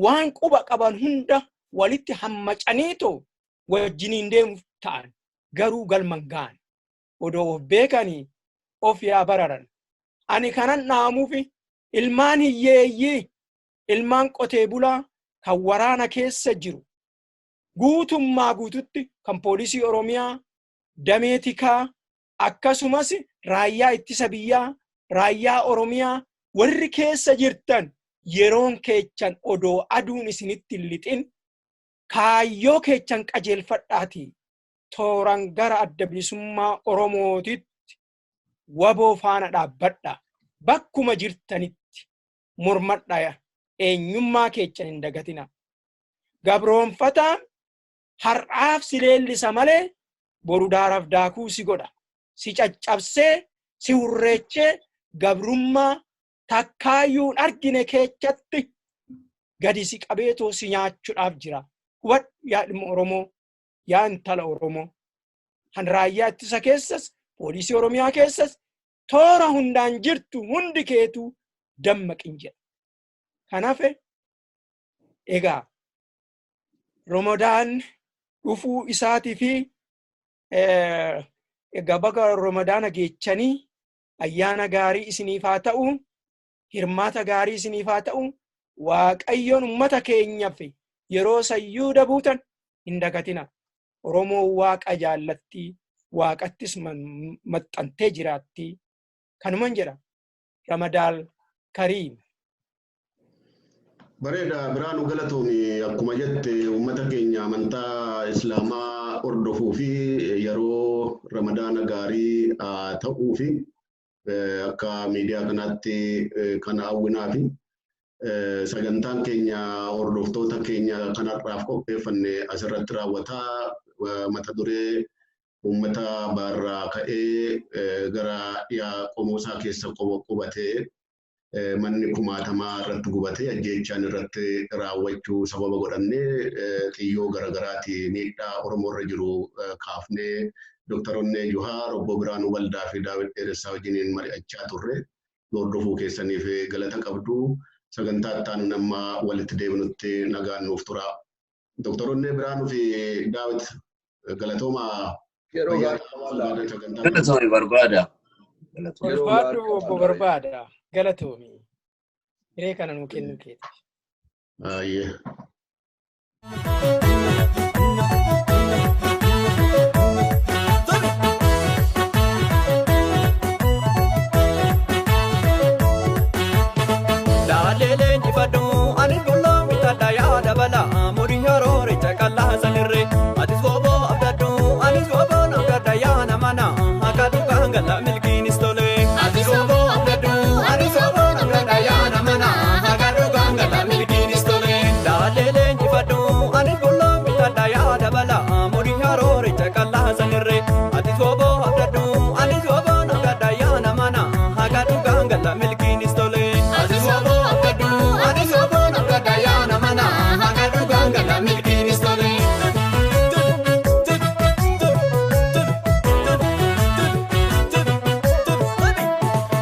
waan quba qaban hunda walitti hammacaniitoo wajjiniin deemuuf ta'an garuu galman ga'an. Odoo of beekanii of yaa bararan. Ani kanan dhaamuufi ilmaan hiyyeeyyii ilmaan qotee bulaa kan waraana keessa jiru guutummaa guututti kan poolisii Oromiyaa damee tikaa akkasumas raayyaa ittisa biyyaa raayyaa Oromiyaa warri keessa jirtan yeroon keechan odoo aduun isinitti hin lixin kaayyoo keechan qajeelfadhaati tooran gara adda bilisummaa Oromootitti waboo faana dhaabbadha. Bakkuma jirtanitti mormadha eenyummaa keechan hin dagatina. Gabroonfataan har'aaf si leellisa malee boru daaraaf daakuu si godha. Si caccabsee si hurreechee gabrummaa takkaayyuu hin argine keechatti gadi si qabeetoo si nyaachuudhaaf jira. Hubadhu yaa ilma Oromoo, yaa intala Oromoo. Han raayyaa ittisa keessas, poolisii Oromiyaa keessas toora hundaan jirtu hundi keetu dammaqin jedha. Kanaaf egaa Ramadaan dhufuu isaatii fi egaa baga Ramadaana geechanii ayyaana gaarii isiniif haa ta'u, hirmaata gaarii isiniif haa ta'u, Waaqayyoon ummata keenyaaf yeroo sayyuu dabuutan hin dagatina. Oromoon Waaqa jaallatti, Waaqattis maxxantee jiraatti. Kanuman jedha. Ramadaal Kariim. Bareeda Biraanuu galatoomi akkuma jette uummata keenya amantaa Islaamaa hordofuu fi yeroo Ramadaana gaarii ta'uu fi akka miidiyaa kanaatti kana hawwinaa fi Sagantaan keenya hordoftoota keenya kanarraaf qopheeffanne asirratti raawwataa mata duree uummata baarraa ka'ee gara dhiyaa qomoosaa keessa qubatee manni kumaatamaa irratti gubatee ajjeechaan irratti raawwachuu sababa godhannee xiyyoo garagaraati miidhaa Oromoo irra jiru kaafnee Dooktar Onnee Juhaar, Obbo Biraanuu Baldaa fi Daawit Dheeressaa wajjiniin mari'achaa turre. Hordofuu keessaniif galata qabdu. Sagantaa itti aanu amma walitti deebinutti nagaan nuuf tura. Dooktar Onnee Biraanuu fi Daawit galatoomaa. Yeroo gaarii. Galatoomi barbaada. Barbaaddu obbo barbaada. Galatoomi. Hiree kana nuu kennuu keeti. Baay'ee. Ani dulloo bitadha yaada balaa murii yeroo richa qal'aa sanirree atis booboo abdadhu anis booboon abdadha yaana mana akka dhugaan gala milkiinis tole. Atis booboo abdadhu anis booboon abdadha yaana mana akka dhugaan gala milkiinis tole. Daalee leenjifadhu anis dulloo bitadha yaada balaa murii yeroo richa qal'aa sanirree atis booboo abdadhu anis booboon abdadha yaana mana akka dhugaan gala milkiinis tole. Atis booboo abdadhu anis booboon abdadha yaana mana akka dhugaan gala milkiinis tole.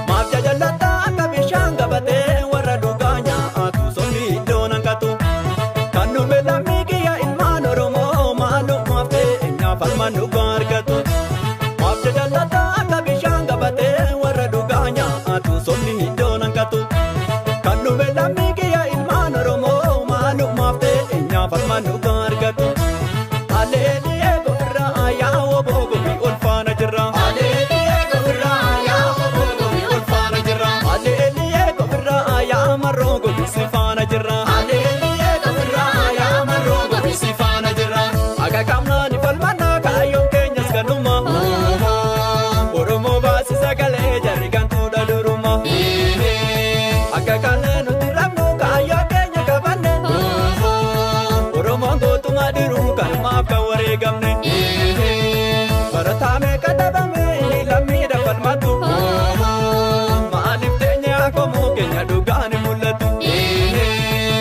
Maaf jajallata akka bishaan gabatee warra dhugaa nyaatu somni iddoo nanqatu. Kan nume lammii kiyya ilmaan Oromoo maalumaaf ta'e nyaafalmaan dhugaa argatu. Maaf jajallata akka bishaan gabatee warra dhugaa nyaatu somni iddoo nanqatu. Kan nume lammii kiyya ilmaan Oromoo maalumaaf ta'e nyaafalmaan dhugaa argatu. Aleelii eegofirraa yaa obbo gobi ol faana jirra. Aleelii eegofirraa yaa obbo gobi ol faana jirra. Aleelii eegofirraa yaa marroo gobi si faana jirra. Aleelii eegofirraa yaa marroo gobi si faana jirra. Akka qabnaan falmannaa kaayyoon keenyas kanuma. Oromoo baasisa galee jarri gantuudha duruma. Akka kana nuti rabnu kaayyoo keenya qabanne. Oromoon gootummaa diruu kanumaaf kan wareegamne. Barataa meeqa dhabame inni lammiidha falmatu. Maaliif teenya akkomoo keenya dhugaan hin mul'atu.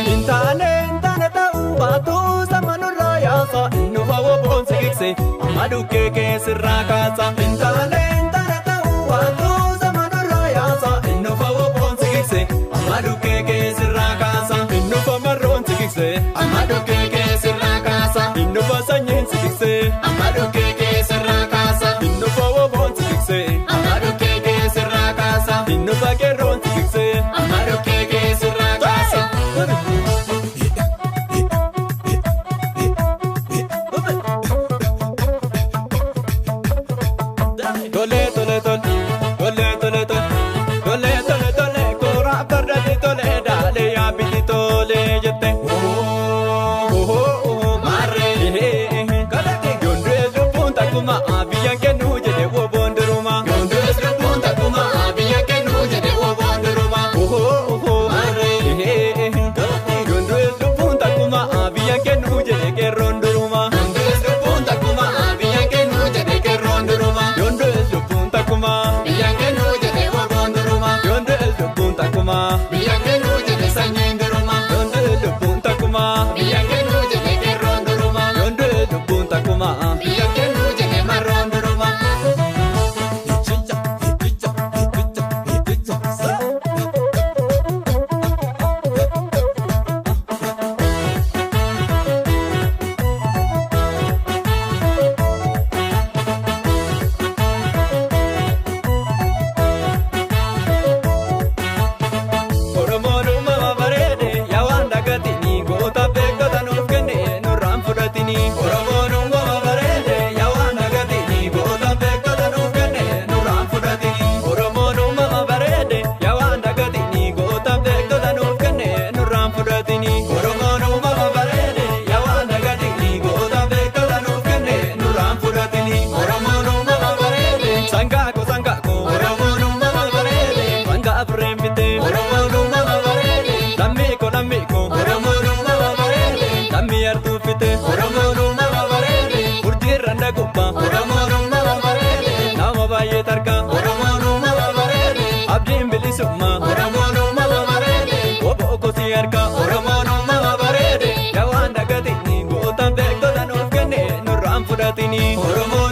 Hin taane hin taane ta'uu baatu sama nurraa yaasa inni fawoo boonsi gigse amma dhukkee keessirraa kaasa. Hin taane hin taane ta'uu baatu sama nurraa yaasa inni fawoo boonsi gigse amma dhukkee keessirraa kaasa. Inni famarroon si gigse amma dhukkee keessirraa kaasa. Inni fasanyiin si gigse amma dhukkee keessirraa kaasa. Inni fawoo boonsi gigse amma dhukkee keessirraa kaasa. Inni fageerroon si gigse amma dhukkee keessirraa kaasa. Tole tole tole tole tole tole tole tole tole koraa fardatti tole daalee yaabbiti tole jette. Maarree yonduree lubbuun takkuma biyyan kennuu jedhe woboon duruma. Yonduree lubbuun takkuma biyyan kennuu jedhe woboon duruma. Maarree yonduree lubbuun takkuma biyyan kennuu jedhe qeerroon duruma. Yonduree lubbuun takkuma biyyan kennuu jedhe qeerroon duruma. Yonduree lubbuun takkuma biyyan kennuu jedhe woboon duruma. Yonduree lubbuun takkuma biyyan kennuu jedhe sanyiin duruma. Yonduree lubbuun takkuma biyyan kennuu jedhe qeerroon duruma. Yonduree lubbuun takkuma biyyan kennuu jedhe marroon duruma. Oromoon uumama bareede yaa waan dagatini goota beektota nu Oromoo.